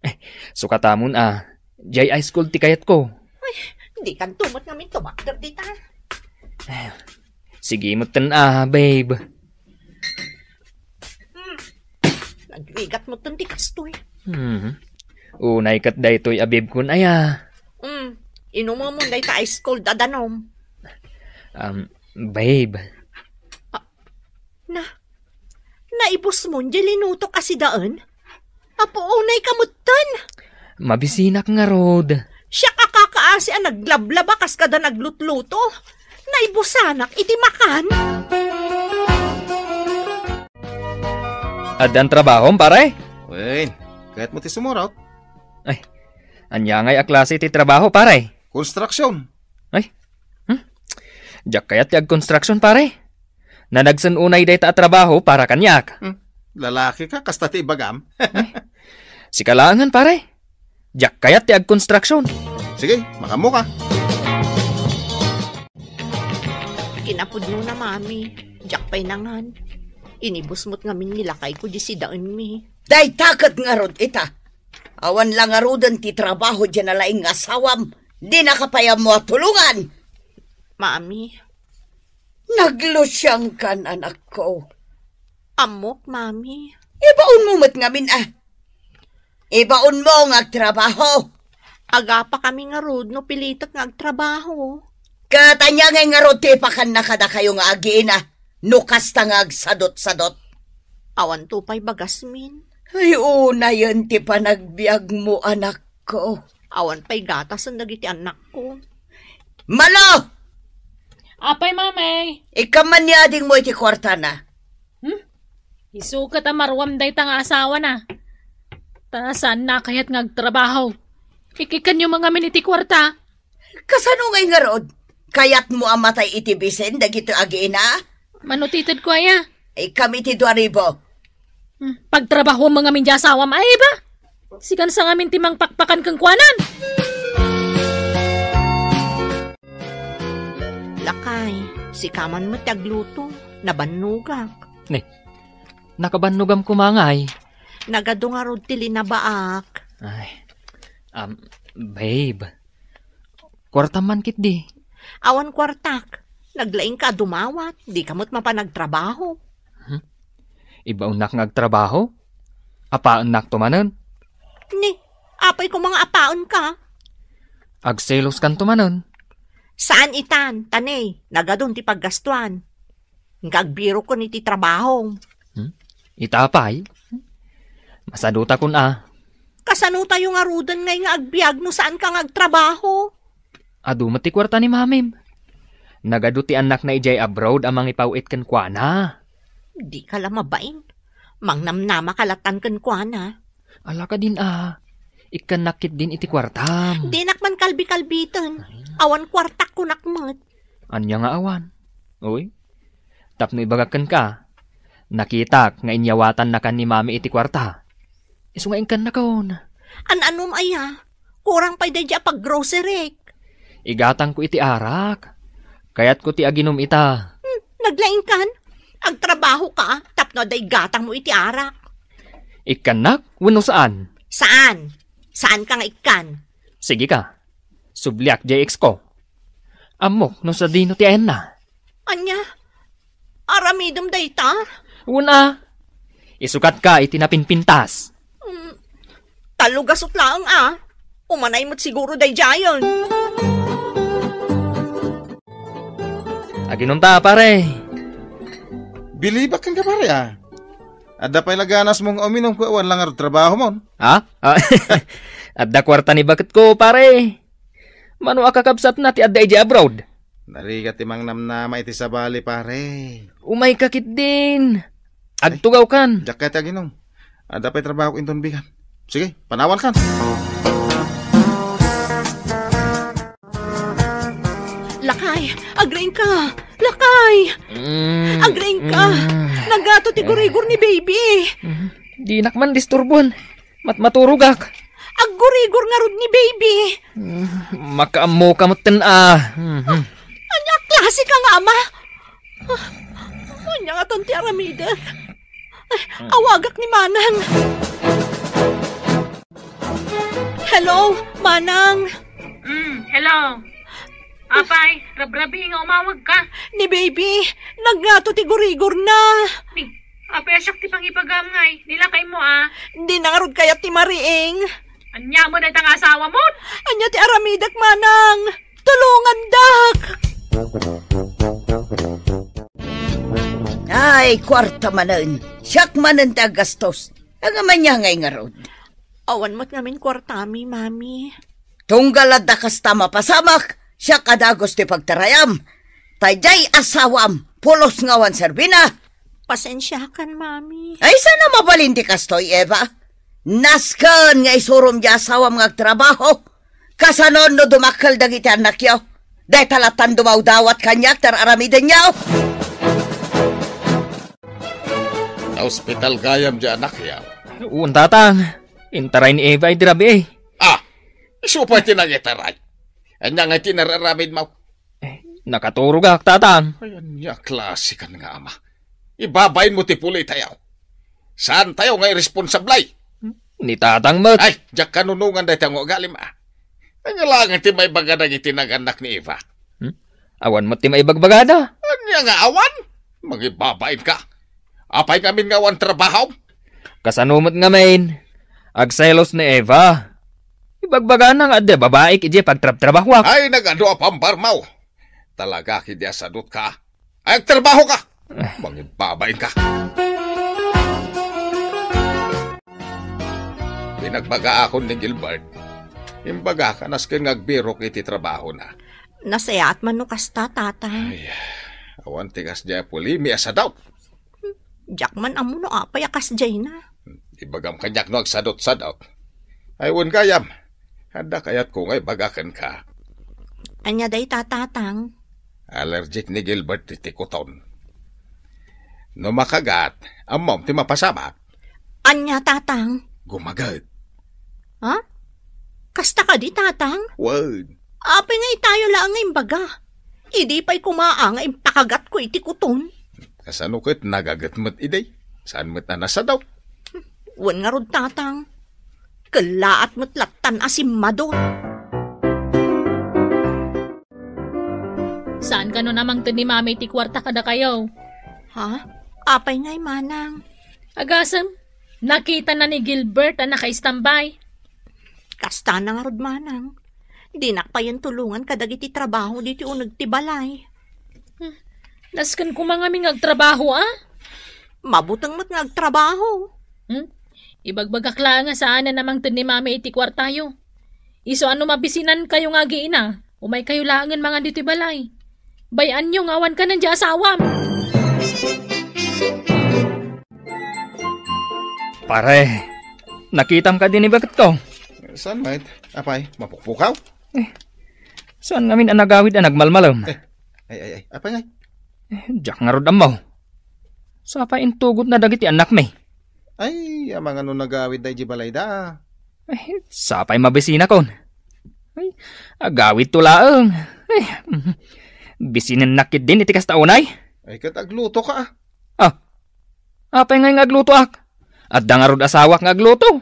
Eh, sukatamon a, diay ice cold ti kayatko. Ay, dikanto met ngamin tumakder dita. Eh, sige metten a, babe. Hmm. Nagrigat metten ti kastoy. Hmm. Unay ket daytoy a babe kon aya. Hmm. Inumemon dayta ice cold a danum. Um, babe. Ah, na, naibusmon diay linutok a sidaen? Apo, unay ka metten. Mabisinak ngarud. Siak a kakaasi a naglablaba kas kada naglutluto. Naibusanak iti makan. Addan trabahom, pare? Wen, kayatmo ti sumurot? Ay, ania ngay a klase ti trabaho, pare? Construction. Ay, hmm? Diak kayat ti agconstruction, pare. Nanagsen unay dayta a trabaho para kaniak. Hmm, lalaki ka, kasta ti ibagam. Ay, sika laengen, pare. Diak kayat ti agkonstruksyon. Sige, makammo ka. Kinapudno na, Mami. Diak pay nangan. Inibus met ngamin ni lakayko di sidaenmi. Dayta ket ngarud ita. Awan la ngaruden ti trabaho diay nalaing nga asawam. Dinaka pay ammo a tulongan. Mami. Naglusiangkan, anakko. Ammok, Mami. Ibaonmo met ngamin, a. Ibaonmo nga agtrabaho. Agapa kami ngarud no pilitek nga agtrabaho. Ket ania ngay ngarud ti ipakanna kadakayo nga agiina no kasta nga agsadutsadut? Awanto pay bagasmin. Ay, unayen ti panagbiagmo, anakko. Awan pay gatasen dagiti annakko. Malo! Apay, Mamay? Ikkan man ni adingmo iti kuartana. Hmm? Isu ket a maruam dayta nga asawana. Ta saanna a kayat nga agtrabaho. Ikkanyo man ngamin iti kuarta. Kasano ngay ngarud? Kayatmo a matay iti bisin dagitoy agiina? Mano ti itedko aya? Ikkan iti dua ribu. Hmm, pagtrabahoam ngamin diay asawam, ay ba? Sikan sa ngamin ti mangpakpakan kenkuanan. Lakay, sika man met ti agluto. Nabannogak. Ne, nakabannogam koma ngay. Nagadu ngarud ti linabaak. Ay, um, babe. Kuartam man ketdi. Awan kuartak. Naglaingka a dumawat. Dika met mapan agtrabaho. Hmm? Ibaonnak nga agtrabaho? Apaennakto manen? Ni, apay koma nga apaenka? Agseloskanto manen? Saan itan, ta ne, nagadun ti paggastuan. Nga agbirokon iti trabaho. Hmm? Ita pay? Masadutakon a. Kasanotayo ngaruden ngay nga agbiag no saanka nga agtrabaho? Adu met ti kuarta ni mamim. Nagadu ti annakna idiay abroad a mangipaw-it kenkuana. Dika la mabain. Mangnamnamaka latan kenkuana. Ala kadin a. Ikkannak ketdin iti kuartam. Dinak man kalbikalbiten. Awan kuartak kunak met. Ania nga awan? Uy, tapno ibagak kenka, nakitak nga inyawatannakan ni mami iti kuarta. Isu nga inkannakon. An-anom aya? Kurang pay daydi a paggroceryk. Igatangko iti arak. Kayatko ti aginom ita. Hmm, naglaingkan? Agtrabahoka tapno adda igatangmo iti arak. Ikkannak wenno saan? Saan? Saanka nga ikkan? Sige ka. Subliak diay ex ko. Ammok no sadino ti ayanna. Ania? Aramidem dayta? Wen a. Isukatka iti napinpintas. Mm, tallo gasut laeng a. Umanay met siguro daydiayen. Aginom ta, pare. Bilibak kenka, pare, a. Adda pay la ganasmo nga uminom ket awan la ngarud trabahomon. Ha? Ah, adda kuarta ni baketko, pare. Mano a kakabsatna ti adda idiay abroad? Narigat ti mangnamnama iti sabali, pare. Umayka ketdin. Agtugawkan. Diak kayat ti aginom. Adda pay trabahok inton bigan. Sige, panawankan. Lakay, agriingka. Lakay! Mm, agriingka. Mm. Naggato ti gurigor ni baby. Mm. Dinak man disturbon. Mat-, maturogak. Aggurigor ngarud ni baby. Mm, makaammoka metten a. Mhm. Ania a klaseka nga ama? Ah, ania ngaton ti aramidek? Ay, awagak ni Manang. Hello, Manang. Mm, hello. Apay, rabrabii nga umawagka. Ni baby, nagngato ti gurigorna. Ni, apay a siak ti pangibagam ngay, ni lakaymo a. Dina ngarud kayat ti mariing. Ania met dayta nga asawamon? Ania ti aramidek, Manang? Tulongandak! Ay, kuarta manen. Siak manen ti aggastos. Ngem ania ngay ngarud? Awan met ngamin kuartami, Mami. Tunggal adda kasta mapasamak, siak a dagus ti pagtarayam. Ta diay asawam, pulos nga awan serbina. Pasensiakan, Mami. Ay, saan a mabalin ti kastoy, Eva? Nasken nga isurom ti asawam nga agtrabaho. Kasano no dumakkel dagiti annakyo? Dayta lattan dumawdawat kaniak ti ar-aramidenyo. Naospital gayam ti annakyo. Wen, Tatang. Intaray ni Eva idi rabii. Ah, isu pay ti nangitaray. Ania ngay ti nar-aramidmo? Eh, nakaturogak, Tatang. Ay, ania klase kan nga ama? Ibabainmo ti pulitayo. Saantayo nga iresponsable? Ni Tatang met. Ay, diak kanunongan dayta nga ugalim, a. Ania laeng ti maibaga dagiti nagannak ni Eva? Hmm? Awan met ti maibagbagada. Ania nga awan? Mangibabainka. Apay ngamin nga awan trabaho? Kasano met ngamin? Agselos ni Eva. Ibagbagana nga adda babaik idiay pagtrabtrabahoak. Ay, nagadu a pambarmaw. Talaga, kidi a sadotka. Ay, agtrabahoka. Eh. Mangibabainka. Pinagbagaakon ni Gilbert. Imbagak a nasken nga agbirok iti trabahona. Nasayaat man no kasta, Tatang. Ay, awan ti kasdiay a pulimi a sadot. Diak man ammo no apay a kasdiayna. Ibagam kaniak no agsadot-sadot. Ay, wen gayam. Adda kayatko nga ibaga kenka. Ania dayta, Tatang? Allergic ni Gilbert iti kuton. No makagat, ammom ti mapasamak. Ania, Tatang? Gumaget. Ha? Kasta kadi, Tatang? Wen. Apay nga itayo laeng nga imbaga? Idi pay koma nga impakagatko iti kuton. Kasano ket nagaget met idi? Saan met a nasadot? Wen ngarud, Tatang. Kellaat met lattan a simmadot. Saan kano a mangted ni Mami iti kuarta kadakayo? Ha? Apay ngay, Manang? Agasem, nakitana ni Gilbert a nakaistambay. Kastana ngarud, Manang. Dinak payen tulongan kadagiti trabaho ditoy uneg ti balay. Hmm. Nasken koma ngamin nga agtrabaho, a? Mabuteng met nga agtrabaho. Hmm? Ibagbagak laeng a saanen a mangted ni Mami iti kuartayo. Isu a no mabisinankayo nga agiina, umaykayo laengen mangan ditoy balay. Bay-anyo nga awan kanen diay asawam. Pare, nakitam kadi ni baketko? Saan met? Apay, mapukpukaw? Eh, saan ngamin a nagawid a nagmalmalem? Eh, ay, ay, ay, apay ngay? Eh, diak ngarud ammo. Sapay intugotna dagiti annakmi. Ay, amangan no nagawidda idiay balayda. Eh, sapay mabisinakon. Ay, agawidto laeng. Eh, bisinennak ketdin iti kasta unay. Ay, ket aglutoka, a. Ah, apay ngay nga aglutoak? Adda ngarud asawak nga agluto.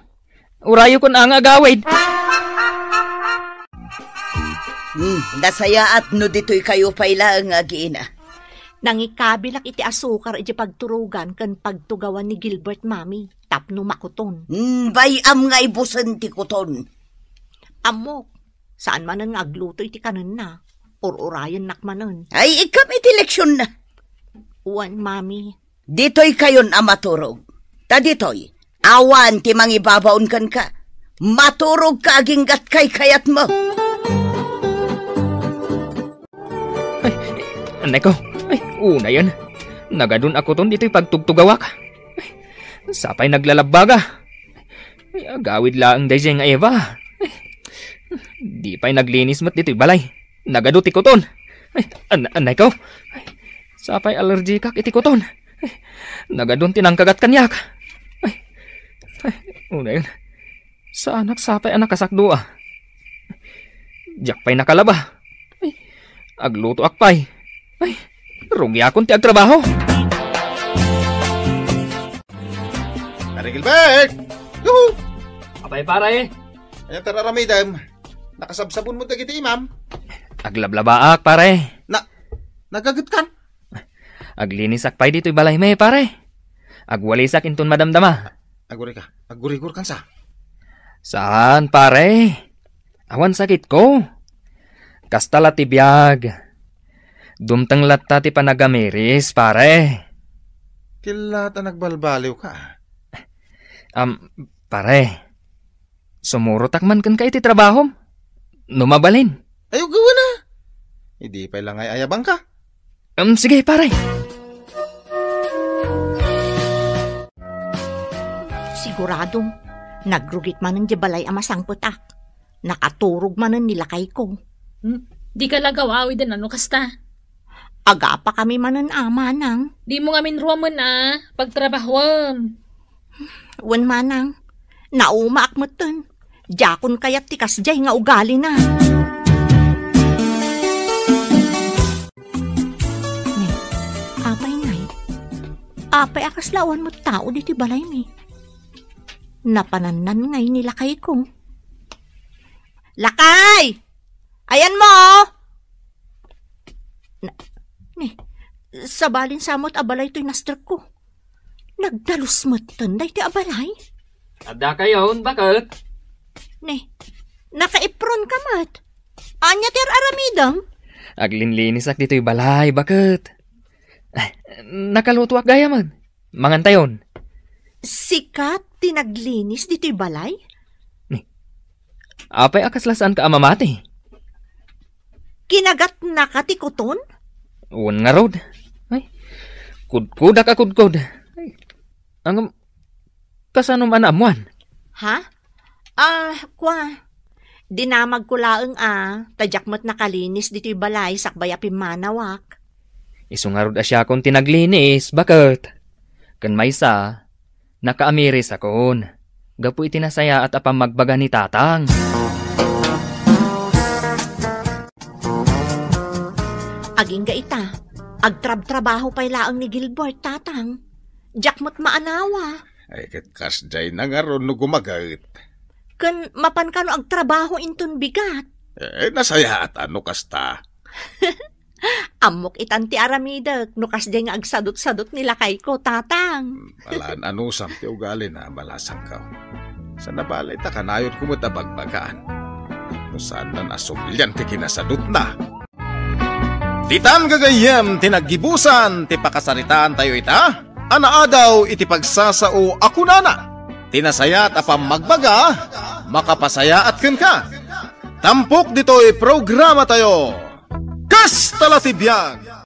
Urayokon a nga agawid. Hmm, nasayaat no ditoykayo pay laeng nga agiina. Nangikabilak iti asukar iti pagturogan ken pagtugawan ni Gilbert, Mami, tapno makuton. Hmm, bay-am nga ibusen ti kuton. Ammok, saan manen nga agluto iti kanenna. Ur-urayennak manen. Ay, ikkam iti leksionna. Wen, Mami. Ditoykayon a maturog. Ta ditoy, awan ti mangibabaon kenka. Maturogka aginggat kaykayatmo. Ay, anay ko. Ay, unayen. Nagadun a kuton ditoy pagtugtugawak. Ay, sapay naglalabbaga. Ay, agawid laeng daydiay nga Eva. Ay, di pay naglinis met ditoy balay. Nagadu ti kuton. Ay, an-, anay ko. Ay, sapay allergikak iti kuton. Ay, nagadun ti nangkagat kaniak. Ay, ay, unayen. Saanak sapay a nakasakdua. Diak pay nakalaba. Ay, aglutoak pay. Ay, rugiakon ti agtrabaho. Pare Gilbert! Yuhu! Apay, pare? Ania ti ar-aramidem? Nakasabsabon mo dagiti imam? Aglablabaak, pare. Na, nagagetkan? Aglinisak pay ditoy balaymi, pare. Agwalisak inton madamdama. Agurika. Agurigor kansa. Saan, pare? Awan sakitko. Kasta la ti biag. Dumteng latta ti panagamiris, pare. Killa ta nagbalbaliwka. Am, pare. Sumurotak man kenka iti trabahom. No mabalin. Ay, gawana. Idi pay la ngay ayabangka. Em, sige, pare. Sigurado, nagrugit manen di balay a masangpetak. Nakaturog manen ni lakayko. Hmm? Di ka lagaw awiden ano kasta? Agapa kami manen a, manang. Di mo ngamin ruamen a, pagtrabahuam. Wen, manang, naumaak metten. Diakon kayat ti kasdiay nga ugalina. Ne, apay ngay? Apay a kasla awan met tao ditoy balaymi? Napanannan ngay ni lakayko. Lakay! Ayanmo! Na, ne, sabalin sa met a balay toy nastrekko. Nagdalus metten daytoy a balay? Adda kayon, baket? Ne, nakaipron ka met. Ania ti ar-aramidem? Aglinlinisak ditoy balay, baket. Eh, nakalutoak gayam. Mangantayon. Sika ti naglinis ditoy balay? Ni, apay a kasla saanka a mamati? Kinagatnaka ti kuton? Wen ngarud. Ay, kudkodak a kudkod. Ay, ngem, kasanom a naammuan? Ha? Ah, kua, dinamagko laeng a, ta diak met nakalinis ditoy balay sakbay a pimmanawak. Isu ngarud a siakon ti naglinis, baket. Ken maysa, nakaamirisakon gapu iti nasayaat a pammagbaga ni Tatang. Agingga ita, agtrabtrabaho pay laeng ni Gilbert, Tatang. Diak met maanawa. Ay, ket kasdiay na ngarud no gumaget. Ken mapan kano agtrabaho inton bigat? Eh, nasayaat a no kasta. Ammok itan ti aramidek no kasdiay nga agsadutsadut ni lakayko, Tatang. Hmm, balaan anusam ti ugalina, balasangko. Saan a bale ta kanayonko met a bagbagaan. No saanna a sublian ti kinasadutna. Ditan gagayyem ti naggibusan ti pakasaritaantayo ita a naadaw iti pagsasao a kunana, "Ti nasayaat a pammagbaga, makapasayaat kenka." Tampok ditoy programatayo, Kasta la ti biag!